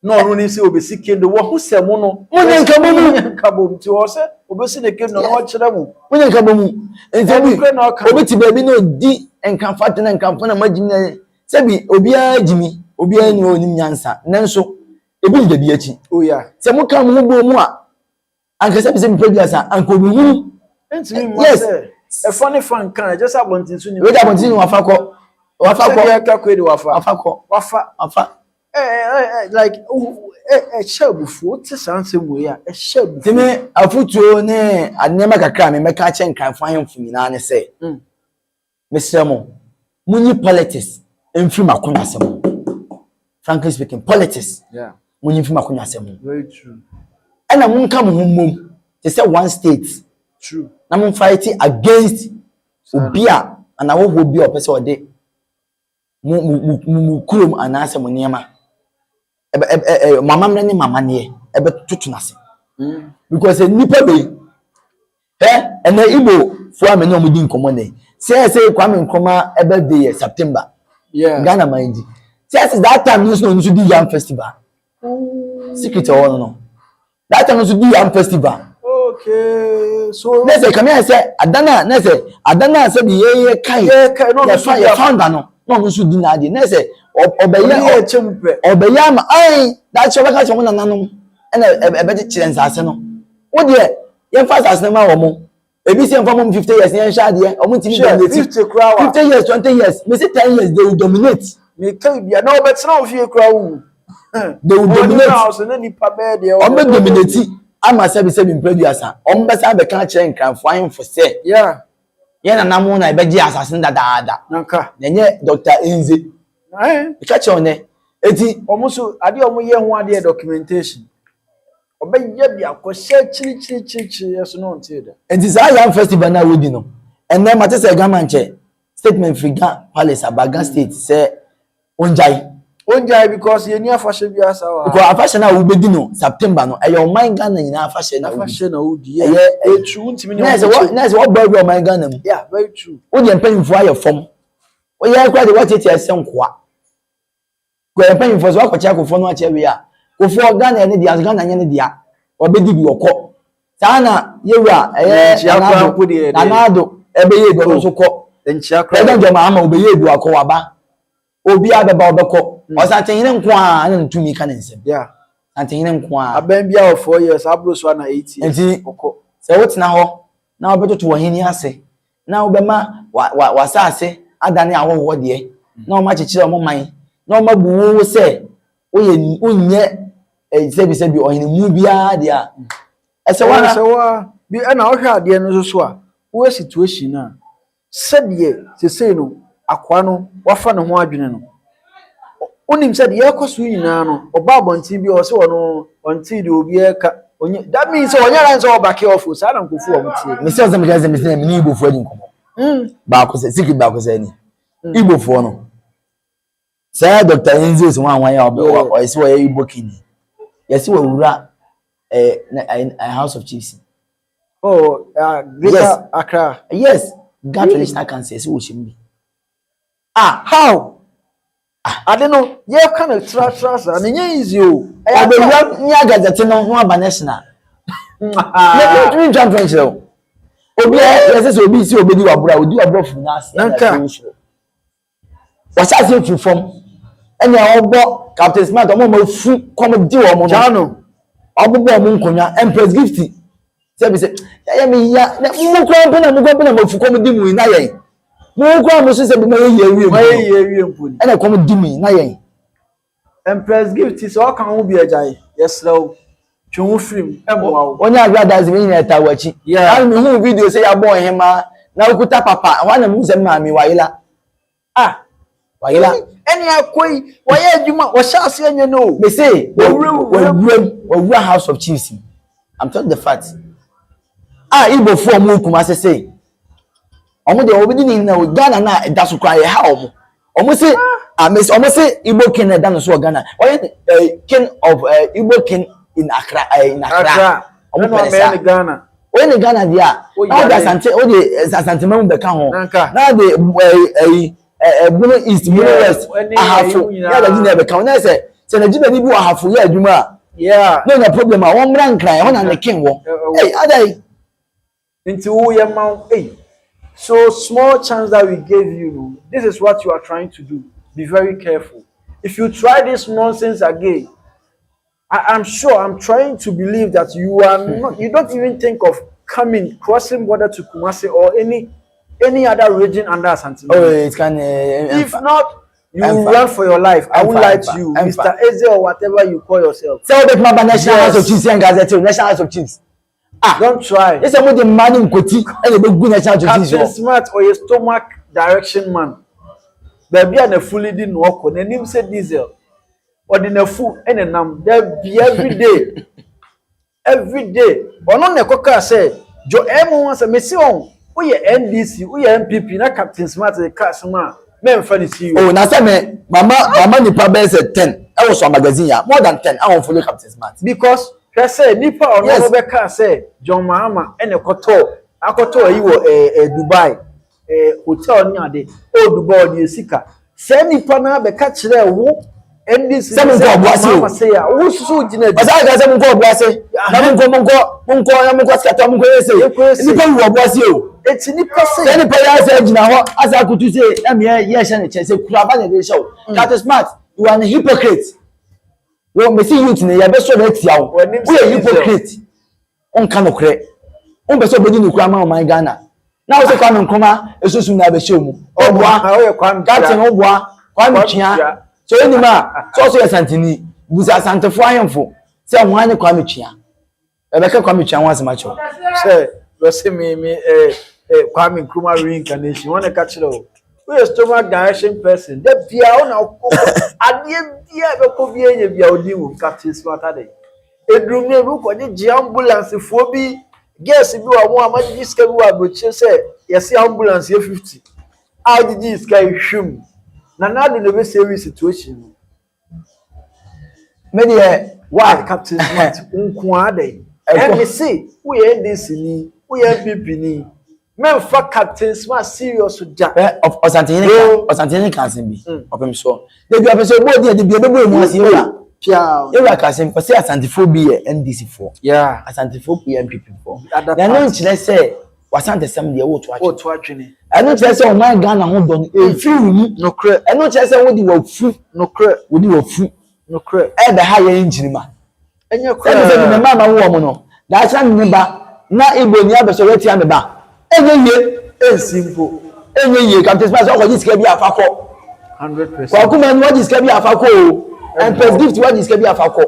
Na ɔno ne sɛ obesi kingdom wɔn ho sɛ mo no. Mo nyɛ nkabɔ mu. Mo nyɛ nkabɔ mu nti wɔ sɛ obesi ne kingdom na ɔkyerɛ mo. Mo nyɛ nkabɔ mu nti obi Ɛnokorɛ na ɔka. Obi te baabi na odi nkranfo ate na nkranfo na mo agyimi na sɛbi obiara gyimi, obiara ni onim nyansa, nanso ebi deda bi akyi. Sɛ mo ka mo ho bɔ mu a, ankasa bi sɛ nipa bi asa anka obi hunu. Ntumi mma sɛ ɛfa ne fa nka ɛkyɛ sɛ abɔnten so ni. Wei de abɔnten ni wafa kɔ, wafa kɔ. Sɛdeɛ ɛka koe de wafa. Wafa kɔ. Wafa. Wafa. Ɛ ɛ ɛ like ɛ ɛhyɛ abufuo, wote saa nsɛm wei a, ɛhyɛ abufuo. Tìmi afutuo ne nneɛma kakra a mɛka akyɛ Nkranfo ahemfo nyinaa ne sɛ, mesrɛ mo, munyi politics mfiri mo akonnwasɛm ho. Frankly speaking, politics, munyi mfiri mo akonnwasɛm ho. Very true. Ɛna monka mo ho mmom te sɛ one state na mo fight against obi a anaa bi a ɔpɛ sɛ ɔde mo mo mo mo kurom anaasɛ mo nneɛma ɛbɛ ɛ ɛ mo amammerɛ ne mo amanneɛ ɛbɛtoto n'ase, because nipa bɛyi ɛ ɛnɛ Igbo fo a mɛ ne wɔn di nkɔmɔ nɛ sɛ Kwame Nkrumah birthday yɛ September. Ghana man di sɛ that time no nso na ɔno nso di yam festival. Secret ɛwɔ no, that time nso di yam festival. Okay, so. Ne sɛ kame ayɛ sɛ adana ne sɛ adana sɛ bi yɛyɛ kae. Yɛ kae, na ɔno nso yɛfa di yɛ founder no na ɔno nso di n'adeɛ ne sɛ ɔbɛyɛ Ɔne yɛ kyɛ mu pɛ. Ɔbɛyɛ ama ayi daakye ɔbɛka kyerɛ wɔn nananom ɛna ɛbɛkyekyere nsaase no. Wo deɛ, yɛmfa asase no ma wɔn mo ebi sɛ yɛmfa mo 50 years yɛnhwɛ adeɛ, ɔmo ntumi Hwɛ, dominate. 50 koraa wa. 50 years, 20 years, mesi 10 years, they will dominate. Meka bia na ɔbɛtena wo fie koraa wo. They will dominate. House na nipa bɛyɛ deɛ. Ɔmo bɛ dominate ama sɛbi sɛbi mpɛduasa ɔmo bɛsa bɛka akyerɛ Nkranfo ahemfo sɛ yɛn nananom na ɛbɛgye asase no dadaada. Nanka. Na ɛnyɛ Dr. Nze. Ɛka kyerɛ wɔn nɛ eti. Ɔmo so adeɛ a ɔmo yɛ ho adeɛ, documentation. Ɔbɛyɛ bi akɔhyɛ kyirikyirikyirikyiri ɛso na ɔnte da. Nti saa yam festival na wodi no, ɛnɛ mate sɛ Ghana nkyɛ statement firi Ga Palace aba Ga State sɛ ongyae. Ongyae because yɛn ni afahyɛ bi asa wɔ ha. Because afahyɛ no a wobɛdi no September no, ɛyɛ ɔman Ghana nyinaa afahyɛ na wodi. Afahyɛ na wodi. Ɛyɛ Ɛyɛ true, ntumi ne na ɛsɛ wɔ na ɛsɛ wɔbɔ awura ɔman Ghana mu. Yeah, very true. Wodeɛ mpanyinfoɔ ayɛ fam, wɔyɛ kora de wɔtiatia sɛ nkoa kɔ. Mpanyinfoɔ sɛ wakɔkyɛ akofoɔ no akyɛ wie a, kofoɔ Ghana yɛ ne dea, Ghana nyɛ ne dea. Ɔbɛdi bi ɔkɔ saa na yɛwura ɛyɛ Nkyia koraa Nana Addo mpo deɛ. Nana Addo ɛbɛyɛ ebi, ɔno nso kɔ. Nkyia koraa. President John Mahama ɔbɛyɛ ebi, wakɔ waba, obiara bɛba ɔbɛkɔ. Ɔsantehene nko a ɛna ne tumi ka ne nsam. Santehene nko a. Abɛn bi a wɔ 4 years aburo so ana 8 years. Nti Ɔkɔ. sɛ wotena hɔ na wobɛtoto ɔhene ase na wobɛma w'asase adane ahɔhoɔ deɛ na wɔn akyekyere wɔn man na wɔn abu wo sɛ woyɛ wonyɛ sɛbi sɛbi ɔhene mu biara deɛ a ɛsɛ Wɔn wɔn sɛ wa bi ɛna ɔhwɛ adeɛ no nso so a, wɔyɛ situation a sɛdeɛ sesei no akoa no wafa ne ho adwene no, wonim sɛ deɛ ɛkɔ so nyinaa no, ɔba abɔnten bi a ɔsɛ ɔno ɔnte deɛ obiara ka ɔnyɛ. That means sɛ ɔnyɛ ran sɛ ɔback off o, saa na nkurɔfoɔ a wɔtie. Mesɛ sɛ meka sɛ mesɛ mene Igbofoɔ adi nkɔmmɔ baako sɛ secret baako sɛ ni Igbofoɔ no sɛ Dr. Nze sɛ wɔn a wɔn ayɛ ɔyɛ sɛ wɔyɛ Igbo king, yɛsɛ wɔwura ɛɛ ɛ ɛ House of Chiefs. Oh, Greater Accra. Yes, Ga Really? Traditional Council, yɛsɛ wɔhyɛ mu bi. Ah. How ade no yɛka no tratra saa na ɛnyɛ easy o. Ɛyɛ Ɔbɛwura ní agazɛte no ho aba national na ntumi ntwa ntwa nkyerɛ o. Obi a yɛsɛ sɛ obi si obedi waboro a odi waboro firi n'ase ɛna Nanka. ɛfiri soro wɔhyɛ ase firi fam ɛna ɔbɔ Captain Smart, ɔmo a ɔmo afu kɔm di wɔn no. Jano. Ɔbobɔ ɔmo nkonnwa. Empress Gift sɛbi sɛ ɛyɛ mi ya na mo kura mpo na mo kura mpo na mo afu kɔm di mu yi na yɛn mo kura mo so sɛ bi mo yɛ yie awie mu. Wɔyɛ yie awie mpo ni. Ɛna kɔm di mu yi na yɛn. Empress Gift sɛ ɔka ho bi agyae, yɛsrɛ wo, twe ho firim, ɛmmoa wo. Onye agbe adazi mi nyina ɛta wɔ akyi. Na mi hu video sɛ yabɔ ɔhema Na wokuta papa, ɛhɔ na mehu sɛ maame wayela. Ah, wayela. Ɛne akɔ yi, wɔyɛ adwuma, wɔhyɛ aseɛ nyɛ no o. Me se, wɔwuram, wɔwura House of Chiefs. I'm telling the fact. Ah, Igbofoɔ ɔmo Kumase se, ɔmo deɛ wɔn di ne na Ghana na ɛda so koraa yɛ ha ɔmo. Ɔmo se, ah, me se, ɔmo se Igbo king na ɛda no so wɔ Ghana. Ɔyɛ king of Igbo king in Accra, in Accra. Ɔmo pɛ ne saa. Ɔyɛ ne Ghana deɛ a, na ɔde Asante, ɔde Asante mu bɛka ho. Na ɔde ɛyi Bono East, Bono West, Ahafo, na ɔde gyina bɛka ho. Na sɛ sɛ Nigeria ni bi wɔ Ahafo yɛ adwuma a, na ɔnya problem a, wɔn mmra Nkran, ɛhɔ na ne king wɔ. Ɛy, adai. Nti wo yɛ ma wo, hey, so small chance that we gave you no, this is what you are trying to do. Be very careful. If you try this nonsense again, I'm sure, I'm trying to believe that you are not, you don't even think of coming, crossing border to Kumasi or any other region under Asante. Oh, it can. If not, you will run for your life. I won't lie to you, Mr. Eze or whatever you call yourself. Sɛ wo bɛtuma ba National House of Chiefs yɛn gazette o, National House of Chiefs. Ah, don't try. Ɛsɛ mo de mmaa ne nkoti ɛna ebe gu National House of Chiefs. Captain Smart ɔyɛ stomach direction man. Baabi a n'afuli di na ɔkɔ, n'anim sɛ diesel. Ɔde n'afu ɛna nam dabi every day. Every day. Ɔno na ɛkɔ kaa sɛ, jo ɛmu ho sɛ mesi wɔn, woyɛ NDC, woyɛ NPP na Captain Smart ka asɛm a mɛmfa ne si. Oh, na sɛ me mama nipa bɛyɛ sɛ 10 ɛwɔ so magazine ya, more than 10 I won follow Captain Smart. Because hwɛ sɛ nipa ɔno no bɛka sɛ John Mahama ɛna ɛkɔtɔ akɔtɔ ayi wɔ Dubai hotel ne ade, o Dubai ɔde esika. Sɛ nipa na bɛka kyerɛ wo NDC sɛ monkɔ Ɔboase o. Wo soso gyina ɔsɛ aka sɛ monkɔ Ɔboase na monkɔ monkɔ monkɔ na monkɔ sikatɔ monkɔ yɛ se nipa wu Ɔboase o. Eti nipa se sɛ nipa yɛ asɛ gyina hɔ asɛ akutu se ɛmi yɛ yɛ hyɛ ne kyɛn sɛ kura aba na ɛde hyɛ o. Captain Smart, you are a hypocrite. Wo mesi youth ne yɛ bɛ sɔ de tia wo. Wo yɛ hypocrite. Nka nokorɛ. Wo mpɛ sɛ ɔbɛdi nokora ama ɔman Ghana. Na wo sɛ Kwame Nkrumah esusu na abɛhyɛ mu. Ɔboa Captain ɔboa Kwame Twia. So onim a sɛ ɔso yɛ Santini, busa Asantefoɔ ahemfo sɛ hwan ne Kwame Twia. Ɛbɛka Kwame Twia ho asɛm akyerɛw. Sɛ wɔsi mi Kwame Nkrumah reincarnation wɔn na ɛka kyerɛ o. Woyɛ stomach direction person. De bia wo na ɔkɔ adeɛ bia ɛbɛkɔ bia nya bia odi wo Captain Smart ade. Eduru mi ebi kɔ gye ambulance foɔ bi, girls bi wɔ mo a magyegye sika bi wɔ aburokyire sɛ yɛsi ambulance yɛ 50 a gyegye sika yi hwim na n'ado na ebe save situation no. Me deɛ why Captain Smart nko ada yi? Ɛmi se woyɛ NDC ni, woyɛ NPP ni, mɛnfa Captain Smart serious da. Ɛ Ɔsantehene ka asɛm bi ɔpem so debi ɔpɛ sɛ ɔbɔ odi ɛdi bi ɛbɛbɔ emu ase ewura ewura ka asɛm ɔsɛ Asantefoɔ bi yɛ NDC foɔ, Asantefoɔ bi yɛ NPP foɔ, na ɛno nkyerɛ sɛ wasantesɛm deɛ wɔɔto atwene. Ɛno nkyerɛ sɛ ɔman Ghana ho dɔ no efiri wo mu. Nokorɛ. Ɛno nkyerɛ sɛ wodi wafu. Nokorɛ. Wodi wafu. Nokorɛ. Ɛbɛ ha yɛn nkyirima. Ɛnyɛ koraa. Ɛna sɛ ne mma ma wo wɔn no daakye ne ba na Igbo ni abɛsɔ yɛtia me ba ɛnyɛ yie. Ɛnsi mpo. Ɛnyɛ yie. Captain Smart sɛ ɔkɔgye sika bi afa kɔ. 100%. Kwaku Manu wagye sika bi afa kɔ o. Empress Gift wagye sika bi afa kɔ.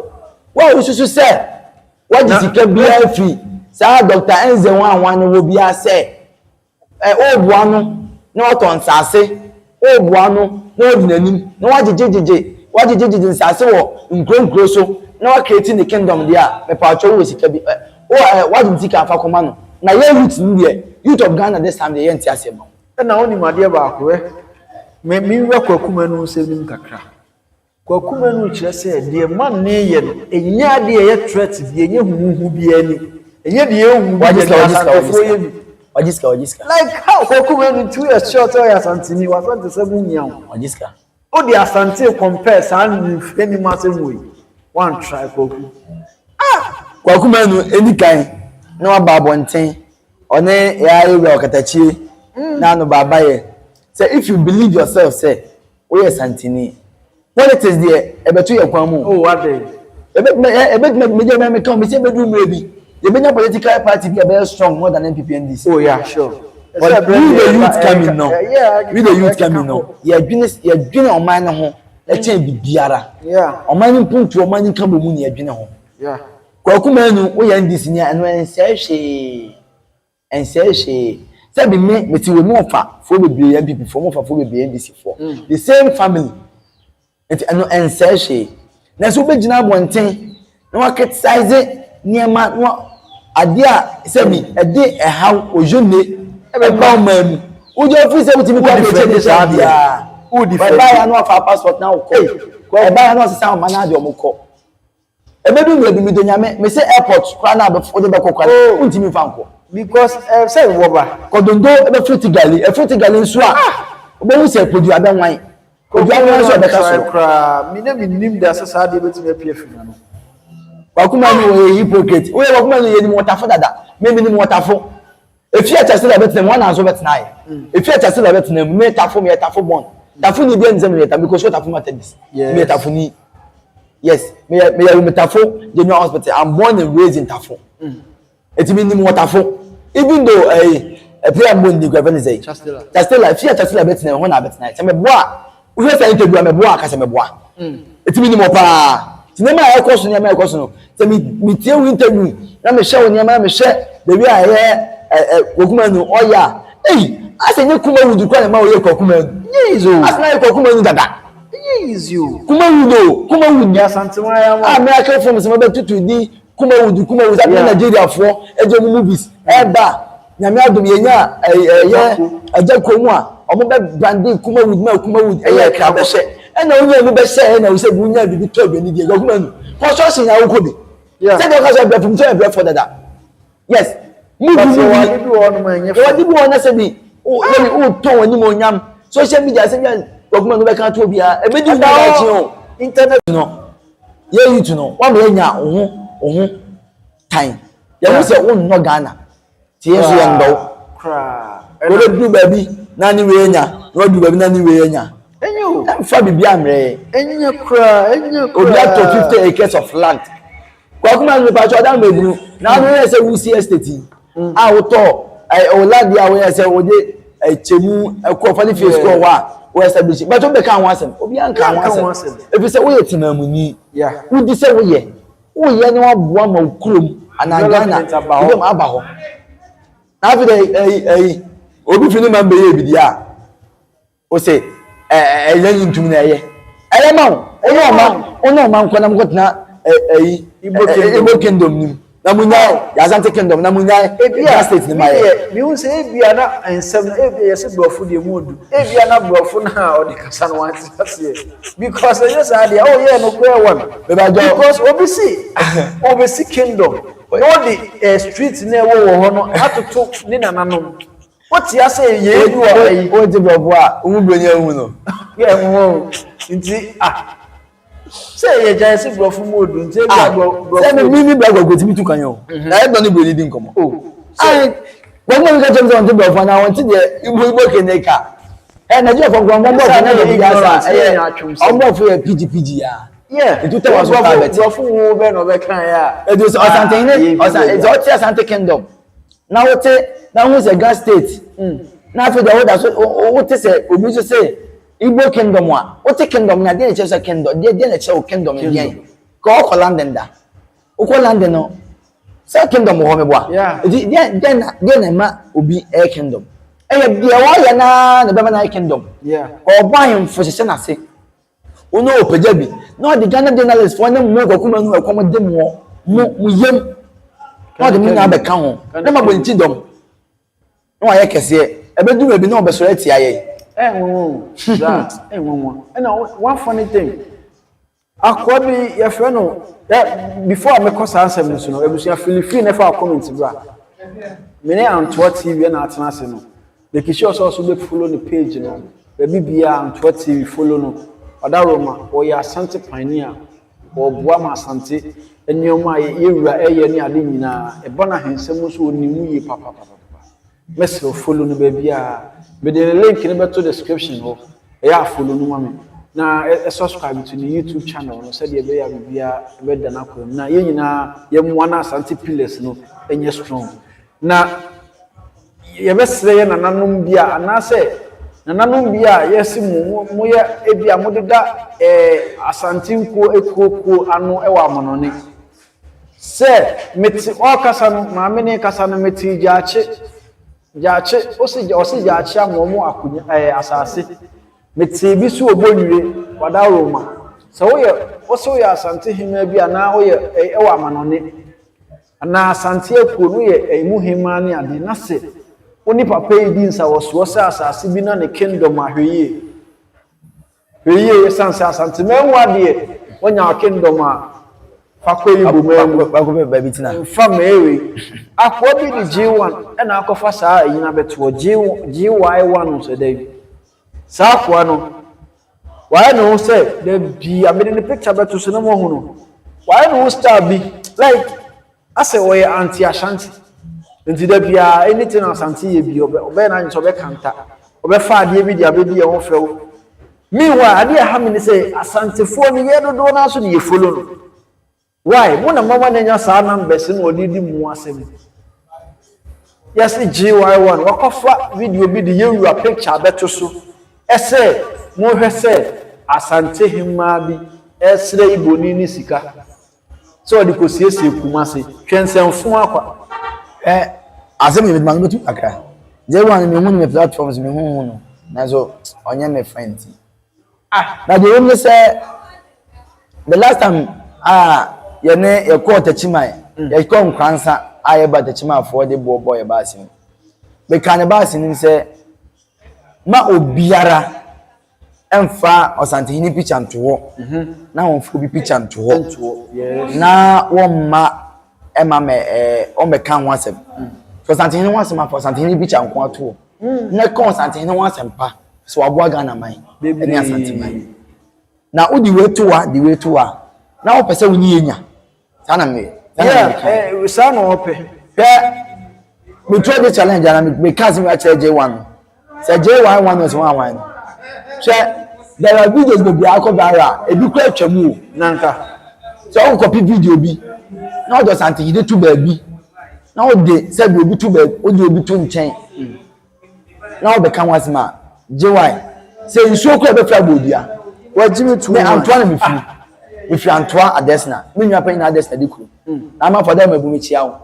Wɔn a wosusu sɛ wagye sika bi afiri saa Dr. Enze wɔn a wɔn wɔ bi asɛ ɔɔboa no na watɔ nsaase, ɔɔboa no na wadi n'anim na wagyegyegyegye nsaase wɔ nkuro nkuro so na wakreati ne kingdom deɛ a mepatwɛ wɔ sika bi wagye ne sika afa kɔma no. Na yɛ youth ni deɛ, youth of Ghana this time deɛ yɛnte aseɛ ma. Ɛna wonim adeɛ baako ɛ me nwura Kwaku Manu nsɛm nim kakra. Kwaku Manu kyerɛ sɛ deɛ man ne yɛ no ɛnyɛ adeɛ ɛyɛ threat bi, ɛnyɛ huhuhu bi ani, ɛnyɛ deɛ ehu bi deɛ Asantefoɔ yɛ bi. Wagye sika, wagye sika. Like how Kwaku Manu nti woyɛ sure sɛ ɔyɛ Asanteni, Wasante sɛ mu nyia wo. Wagye sika. O de Asante compare saa anim asɛm wɔ yi. One try Kwaku. Ah! Kwaku Manu eni kan na waba abɔnten ɔne yɛ ayɛwura ɔkatakyie na ano baaba yɛ sɛ if you believe yourself sɛ woyɛ Santini, politics deɛ ɛbɛto yɛ kwan mu. Oh, ade. Ebetuma media mɛ meka mesi ebedu mmerɛ bi yɛbɛnya political party bi a ɛbɛyɛ strong more than NPP NDC. Oh yeah, sure. But we the youth coming no, we the youth coming no, yɛdwene ɔman no ho ɛkyɛn bibiara. Ɔman no mpuntu, ɔman no nka bɔ mu na yɛdwene ho. Kwaku Manu woyɛ NDC ni a ɛno ɛnsɛe hwee, ɛnsɛe hwee. Sɛbi me mete wɔ mu ɔfa foɔ bebree NPP foɔ, mo ɔfa foɔ bebree NDC foɔ. The same family. Nti ɛno ɛnsɛe hwee. Na sɛ wobɛgyina abɔnten na wakritisize nneɛma na adeɛ a sɛbi ɛde ɛhaw oyone ɛbɛba ɔman mu. Wogye ofiri sɛ wotumi kɔ abɛkyɛ ne saa biara. Ɛbaa ya na wafa passport na wokɔ. Ɛbaa ya na ɔsesa ɔma na ade ɔmo kɔ. Ebedu mmerɛ bi medɔ Nyame, mese airport koraa na wode bɛkɔ koraa no, wontumi mfa nkɔ. Because eh, sɛ wɔ ba. Kɔdondo bɛfiri Tigali, ɛfiri Tigali nso a, wobɛhu sɛ Podua bɛnwan. Podua nwan nso a ɛbɛka soro. Koraa, me na mennim da sɛ saa adeɛ bɛtumi apue afiri n'ano. Kwaku Manu wɔyɛ hypocrite. Woyɛ Kwaku Manu yɛnim wɔtafo dada. Me menim wɔtafo. Efi akyase na bɛtena mu, wɔn na nso bɛtena ayɛ. Efi akyase na bɛtena mu, me tafo meyɛ tafo born. Tafo ni bi ɛnim sɛ meyɛ tafo because tafo Methodist. Meyɛ tafo ni. Yes, meyɛ meyɛ wɔ Tafo General Hospital. I'm born and raised in Tafo. Eti mi nim wɔ Tafo. Even though ɛyi ɛpɛ a mo ni kura fɛn sɛ. Chastela. Chastela efi akyase na bɛtena hɔ na bɛtena. Sɛ mɛboa wohwɛ sɛ interview a mɛboa akasɛ mɛboa. Eti mi nim wɔ paa. Ti nneɛma a ɛkɔ so nneɛma a ɛkɔ so no sɛ mi mi tie wo interview na mi hwɛ wo nneɛma na mi hwɛ beebi a ɛyɛ ɛ ɛ Kwaku Manu ɔyɛ a eyi asɛ nye Kumawood kura na ma ɔyɛ Kwaku Manu. Yeezo. Asɛ na yɛ Kwaku Manu dada. Ɛnyɛ easy o. Kumawood o Kumawood. Yɛ Asanteman ya ma. A miracle films ma bɛtutu din Kumawood Kumawood saa Yeah. Nigeriafoɔ ɛgye ɔmo movies ɛba Nyame adom yɛnya ɛyɛ agya kurom a ɔmo bɛ brande Kumawood ma Kumawood ɛyɛ kra bɛhyɛ ɛna wonya mu bɛhyɛ ɛna wo sɛ wonya biribi tɔ aduane di ɛgya Kumanu construction na wokɔ bi Yeah. sɛdeɛ ɔka sɛ ɛbrɛfo mu sɛ ɛbrɛfo dada. Yes, movie But yɛwɔ movie ade bi wɔ hɔnom a ɛnyɛ yɛwɔ fɛ. ade bi wɔ hɔ na sɛ bi wo sɛ bi wotɔn w'anim onyam social media sɛ bi a Kwaku Manu bɛka ato obiara ebedi wo Ɛda nyinaa akyi hɔ o. internet. No yɛ youth no wɔn yɛ nya wo ho wo ho tan yɛn ho Yeah. sɛ wonnɔ Ghana ti yɛn nso yɛn ndɔw Koraa. wɔbɛduru baabi na ne wei anya na wɔduru baabi na ne wei anya Ɛnyɛ o. ɛmfa biribi ammerɛ yɛ. Ɛnyɛ koraa. Ɛnyɛ koraa. Obi atɔ 50 acres of land. Kwaku Manu nipa kyɛ ɔdan mebunu na ano yɛ sɛ wusi estate yi a wotɔ ɛ o land yi a woyɛ sɛ wode ɛkyɛmu ɛkɔ fani fie sukuu hɔ a wɔ establish bɛtɛ wobɛka ho asɛm obi anka ho Obi anka ho asɛm asɛm. efi sɛ woyɛ temamuni Yeah. wodi sɛ woyɛ woyɛ ne waboa ma wo kurom anaa Ghana Development aba hɔ. development aba hɔ na afei dɛ ɛyi ɛyi obi fi ne man bɛyɛ ebi deɛ a o sɛ ɛɛ ɛyɛ yi ntum na ɛyɛ ɛyɛ ma wo ɔne ɔma ɔne ɔma nkɔ na mo kɔ tena ɛ ɛyi Igbo ɛ Kingdom. Igbo kingdom nim na mo nya Asante kingdom na mo nya Ebi Ghana a state ne me ma yɛ. deɛ mehu sɛ ebia na nsɛm no ebia yɛsɛ borɔfo deɛ mu odu ebia na borɔfo no a ɔde kasa no wante aseɛ because ɛnyɛ saa deɛ oh yeah no koraa one Bɛbɛ because obi si obesi kingdom na ɔde street na ɛwɔ wɔ hɔ no atoto ne nananom wote ase yɛ bi wɔ ayi. O ti borɔfo a ohun buroni ehu no. Yɛ ɛho nti ah sɛ yɛ gya yɛsɛ borɔfo mu odu nti ebi Ah a borɔfo sɛ mi mi bra gbogbo ti mi tu kan yɛ o na yɛ dɔn ne buroni di nkɔmɔ. o Ayi wɔn mu nka kyɛn sɛ wɔn ti borɔfo na wɔn ti deɛ Igbo Igbo kene ka ɛ Nigeria fɔ nkɔmɔ wɔn borɔfo na yɛ bi asa ɛyɛ wɔn borɔfo yɛ pidgin pidgin ya. Yeah. Nti tɛ wɔn so kaa bɛte. Borɔfo wo bɛ na ɔbɛka yɛ a. Edu sɛ Ɔsantehene ɔsan nti ɔte Asante kingdom na wote na ho sɛ Ga state na afei deɛ woda so wote sɛ obi nso sɛ Igbo kingdom a wote kingdom na deɛ na ɛkyerɛ sɛ kingdom deɛ deɛ na ɛkyerɛ wo kingdom deɛ ka ɔkɔ London da wokɔ London no sɛ kingdom wɔ hɔ meboa Yeah. nti deɛ deɛ na deɛ na ɛma obi ɛyɛ kingdom ɛyɛ deɛ wɔyɛ naa na ɛbɛma na ayɛ kingdom Yeah. ɔbɔ ahemfo hyehyɛ n'ase wɔn a ɔpagya bi na ɔde Ghana journalist foɔ ne mo Kwaku Manu ɛkɔm de mo mo mo yam na ɔde mo nyinaa bɛka ho na ma bɔ ne ti dɔm na wayɛ kɛseɛ ɛbɛdu baabi na ɔbɛsɔrɔ atia yɛn. Ɛnwanwa o. Saa ɛnwanwa. Ɛna one funny thing. Akoa bi yɛfrɛ no ɛ before a mekɔ saa nsɛm no so no, abusua, feel free na fa comment bra. Me ne Antoa TV na atena ase no. Make sure sɛ ɔso bɛ follow ne page no. Baabi biara Antoa TV, follow no. Ɔdaroma ɔyɛ Asante pioneer. Ɔboa ma Asante nneɛma a yɛwura ɛyɛ ne ade nyinaa. Ɛba no ahensɛm nso ɔnim mu yie papapapa. Mɛsrɛ, follow no baabi a mede ne link no bɛto description hɔ. Ɛyɛ a follow no ma me na ɛ subscribe to ne YouTube channel no sɛdeɛ ɛbɛyɛ a biribiara ɛbɛda no akɔ mu na yɛn nyinaa yɛmmoa no Asante pillars no ɛnyɛ strong. Na yɛbɛsrɛ yɛ nananom bi a anaasɛ nananom bi a yɛsi mo moyɛ ebi a modeda Asante nkuo ekuokuo ano ɛwɔ amanɔne sɛ mete ɔrekasa no maame ne kasa no mete gyaakye. Gyaakye, ose ɔse gyaakye ama ɔmo akonya ɛɛ asase. Metee bi so wɔ Bonwire, Wadaworoma. Sɛ woyɛ wose woyɛ Asante hemaa bi anaa woyɛ ɛɛ ɛwɔ amanɔne anaa Asante akuo no woyɛ ɛmu hemaa ne ade na se wo ne papa yi di nsawɔsoɔ sɛ asase bi na ne kingdom a hwɛ yie. Hwɛ yie esiane sɛ Asante manwu adeɛ wanya wo kingdom a fa kɔ Igbo man mu. Fa kɔ baabi tena. Mfa Mary. Akoa bi de G1 ɛna akɔfa saa ayi no abɛtoɔ G GY1 sɛ dɛn. Saa akoa no wayɛ ne ho sɛ da bia mede ne picture bɛto so na moahu no. Wayɛ ne ho star bi like Asɛ ɔyɛ anti Ashanti nti da biara anything Asante yɛ bi ɔbɛ ɔbɛyɛ n'adwene sɛ ɔbɛkanta ɔbɛfa adeɛ bi de abɛdi yɛn ho fɛw. Meanwhile adeɛ ɛha me ne sɛ Asantefoɔ no yɛ dodoɔ no ara so de yɛ follow no. Why? Mo na mama no anya saa numbers no ɔde di mo asɛm. Yɛse GY1 wakɔfa video bi de yɛwura picture abɛto so ɛsɛ monhwɛ sɛ Asante hemmaa bi ɛresrɛ Iboni ne sika. Sɛ ɔde kɔsiesie Kumasi. Hwɛ nsɛmfo akwa. Hwɛ asɛm yɛ medema no bɛtu kakra. J1 mehu no me platforms mehu hu no nanso ɔnyɛ me friend ti. Ah. Na deɛ ɛwom ne sɛ the last time a yɛne yɛkɔɔ Takyiman mm. yɛkɔɔ Nkoransa a yɛba Takyimanfoɔ de boɔ bɔɔ yɛ baase mu. Meka ne baase no sɛ ma obiara mfa Ɔsantehene pikya nto hɔ mhm. na wɔmfa obi pikya nto hɔ na wɔmma ɛma mɛ ɛɛ wɔmmɛka ho asɛm mm. sɛ Ɔsantehene ho asɛm afa Ɔsantehene pikya nko ato hɔ mm. na ɛka Ɔsantehene ho asɛm pa sɛ waboa Ghana man ɛne Asante man na wode wei to wa de wei to wa na wopɛ sɛ wo ne yɛ nya saa na meyɛ eh, saa na ɔpɛ hwɛ metua de challenge ana meka asɛm akyerɛ J1 no sɛ J1 one no sɛ wɔn awan no hwɛ there are videos bebree akɔ viral ebi kura atwa mu o nanka sɛ ɔkɔkɔpi video bi na ɔde ɔsantehene to baabi na ɔde sɛbi obi to baabi ɔde obi to nkyɛn na ɔbɛka ho asɛm a GY sɛ nsuo kora bɛfiri abɔ odua wagyimi tu me antoa na mefiri mefiri antoa adɛsena me nua panyin adɛsena de kuro mm. na ama fada ma bu me kyia wo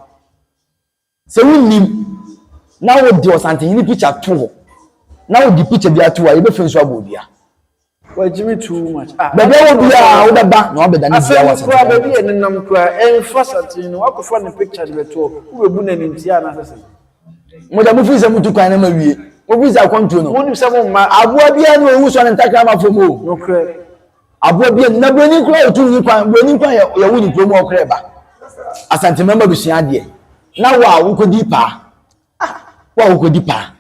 sɛ wonnim na wode ɔsantehene picture to hɔ na wode picture bi ato hɔ a yɛbɛfiri nsuo abɔ odua Wagyimi too much. Ah, baabi a wɔ biara wobɛba na wabɛda ne dua wɔ asɛm koraa baabi yɛ nenam koraa ɛmfa santen no wakɔfa ne picture de bɛtoɔ wobɛbu no animtia anaasɛ sɛ mo da mo firi sɛ motu kwan na ma wie mo firi sɛ akwantuo no monim sɛ mo mma aboa biara ne owu sɔ ne ntakra ma fam o nokorɛ aboa biara na buroni koraa otu ne kwan buroni kwan yɛ yɛwo ne kurom ɔkorɛ ba asante mɛma busua adeɛ na wo a wokɔdi paa ah wo a wokɔdi paa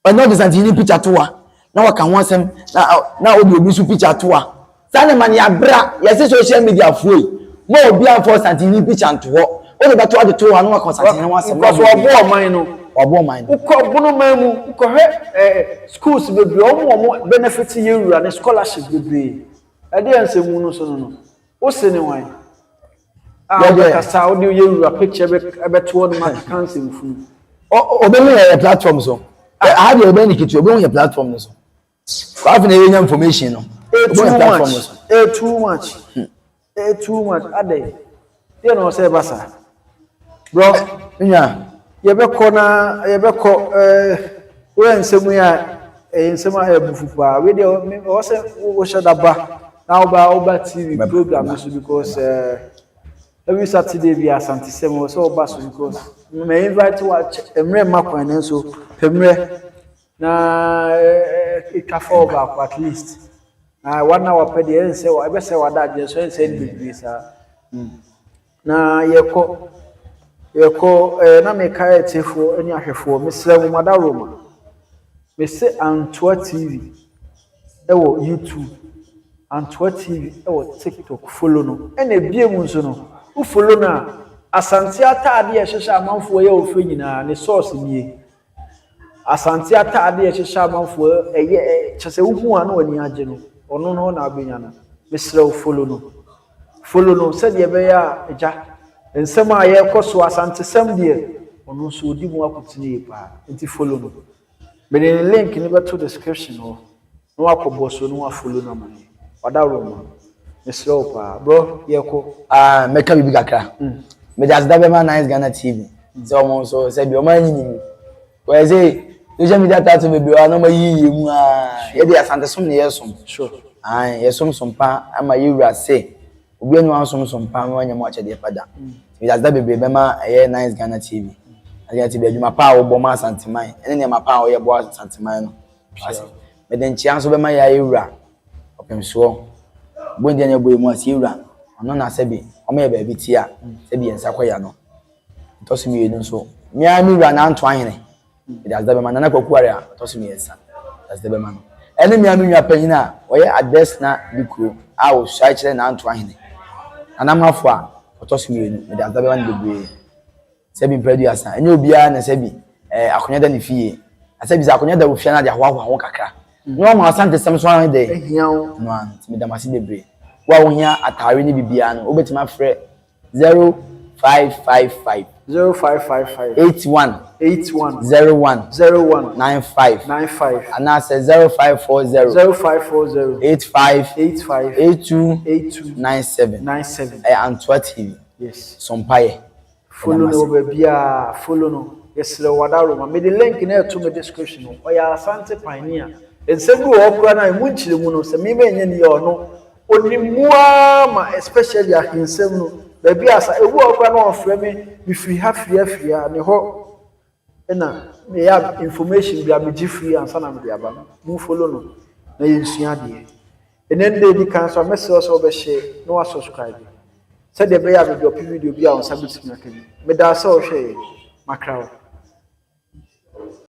Ɔne ɔde santini picture to a na waka ho asɛm na na ɔde obi nso picture to a saa ne ma ne abra yɛse social media foɔ yi ma obi amfa ɔsantini picture nto hɔ wode bɛto ade to hɔ a na waka ɔsantini ho asɛm because wɔbɔ ɔman no wɔbɔ ɔman no wokɔ bono man mu wokɔhwɛ eh, schools bebree wɔn wɔn benefit yɛ wura ne scholarship bebree ɛdeɛ nsɛm no so no no Wo se ne hwan? A wobɛkasa wode yɛ wura picture bɛto hɔ nom akeka nsɛmfunu. Ɔbɛhu yɛ platform so. Aha deɛ ɔbɛn ne ketewa ɔbɛhu yɛ platform no so. Afei na yɛnya information no. Too much. Eh too much. Eh too much. Adɛ. Deɛ na ɔsɛ ɛba saa. Bro. Nya. Yɛbɛkɔ na yɛbɛkɔ ɛɛ woyɛ nsɛm yi a ɛyɛ nsɛm a ɛyɛ abufu paa. Wei deɛ ɔwɔ sɛ wohyɛ da ba. Na woba woba TV program no so because uh, every Saturday bi Asantesɛm wɔ sɛ woba so because ma invite wa mmerɛ mma kwan nanso pɛ mmerɛ na ɛtwa fa wɔ baako at least na one hour pɛ deɛ ɛnsɛ ɛbɛsɛ wada agye so ɛnsɛ no bebree saa mm. Na yɛkɔ yɛkɔ ɛɛ na mekae atiefoɔ ne ahwɛfoɔ mesrɛ mo madaworoma mese Antoa TV ɛwɔ YouTube Antoa TV ɛwɔ TikTok follow no ɛna ebie mu nso no wo follow no a Asante ataade a ɛhyehyɛ amanfoɔ yɛ ofɛ nyinaa ne source nie. Asante ataade a ɛhyehyɛ amanfoɔ ɛyɛ kyɛ sɛ wohu a na w'ani agye no ɔno no na abɛnya no mesrɛ wo follow no follow no sɛdeɛ ɛbɛyɛ a agya nsɛm a yɛrekɔ so asantesɛm deɛ ɔno nso ɔdi mu akotene yie paa nti follow no mede ne link no bɛto description hɔ na wakɔbɔ so na wafollow no ama yɛ wada roma mesrɛ wo paa bro yɛkɔ. Ah, mɛka biribi kakra. Mede aseda bɛma Nice Ghana TV sɛ wɔn nso sɛ bi wɔn anyi ne mu. Wɔyɛ sɛ social media platform bebree wɔ hɔ a na wɔayiyi yɛn mu ara. Yɛde Asantesom na yɛsom. Sure. Ae, yɛsom som pa ama yɛn wura se obi anu ansom som pa na wanya mu akyɛdeɛ pa da. Nti mede aseda bebree bɛma ɛyɛ Nice Ghana TV. Nice Ghana TV adwuma pa a wobɔ ma Asanteman ɛne nneɛma pa a woyɛ boa Asanteman no. Ase. Mede nkyea nso bɛma yɛn ayɛ wura ɔpemsoɔ. Bɔ ndia ne ɛbɔ yɛn mu ase yɛ wura. Ɔno na sɛbi ɔma yɛ baabi ti a sɛbi yɛn nsa kɔ ya no. Ɛtɔ so mmienu nso, me ara me wura Nanto Ahene, mede aseda bɛma Nana Kwaku Ware a ɔtɔ so mmiɛnsa, mede aseda bɛma no. Ɛne me ara me nua panyin a ɔyɛ Adesina Dikuro a ɔsuae kyerɛ Nanto Ahene, Nana Mafo a ɔtɔ so mmienu, mede aseda bɛma no bebree. Sɛbi mpɛ aduasa, ɛnyɛ obiara na sɛbi ɛɛ akonnwa da ne fie. Na sɛbi sɛ akonnwa da wo fie na de ahoahoa ho kakra. Na wɔn asantesɛm so ara dɛ. Ehia wo. No ara, nti meda mo ase bebree. Wo a wohia atare ne biribiara no, wobɛtumi afrɛ 0555. 0555. 81. 81. 01. 01. 95. 95. Anaasɛ 0540. 0540. 85. 85. 82. 82. 97. 97. Ɛyɛ Antoa TV. Yes. So mpaeɛ. Follow no wɔ baabiara. Follow no. Yɛsrɛ wo adaworoma. Mede link no ɛto me description no. Ɔyɛ Asante pioneer. Nsɛm bi wɔ hɔ koraa no a emu nkyerɛmu no, sɛ me mɛnyɛ ni a ɔno Onim mu ara ma especially ahensɛm no baabi a sa ebi wɔ hɔ koraa na ɔfrɛ me mefiri ha firi ha firi ha ne hɔ na meyɛ a information bi a megye firi ansa na mede aba no mo follow no na yɛnsua adeɛ ɛnɛ no da edi kan so a mɛsrɛ wo sɛ wobɛhyɛ naasubscribe sɛdeɛ ɛbɛyɛ a me drop video bi a wo nsa bɛtumi aka bi medaa sɛ wohwɛeɛ makra wo.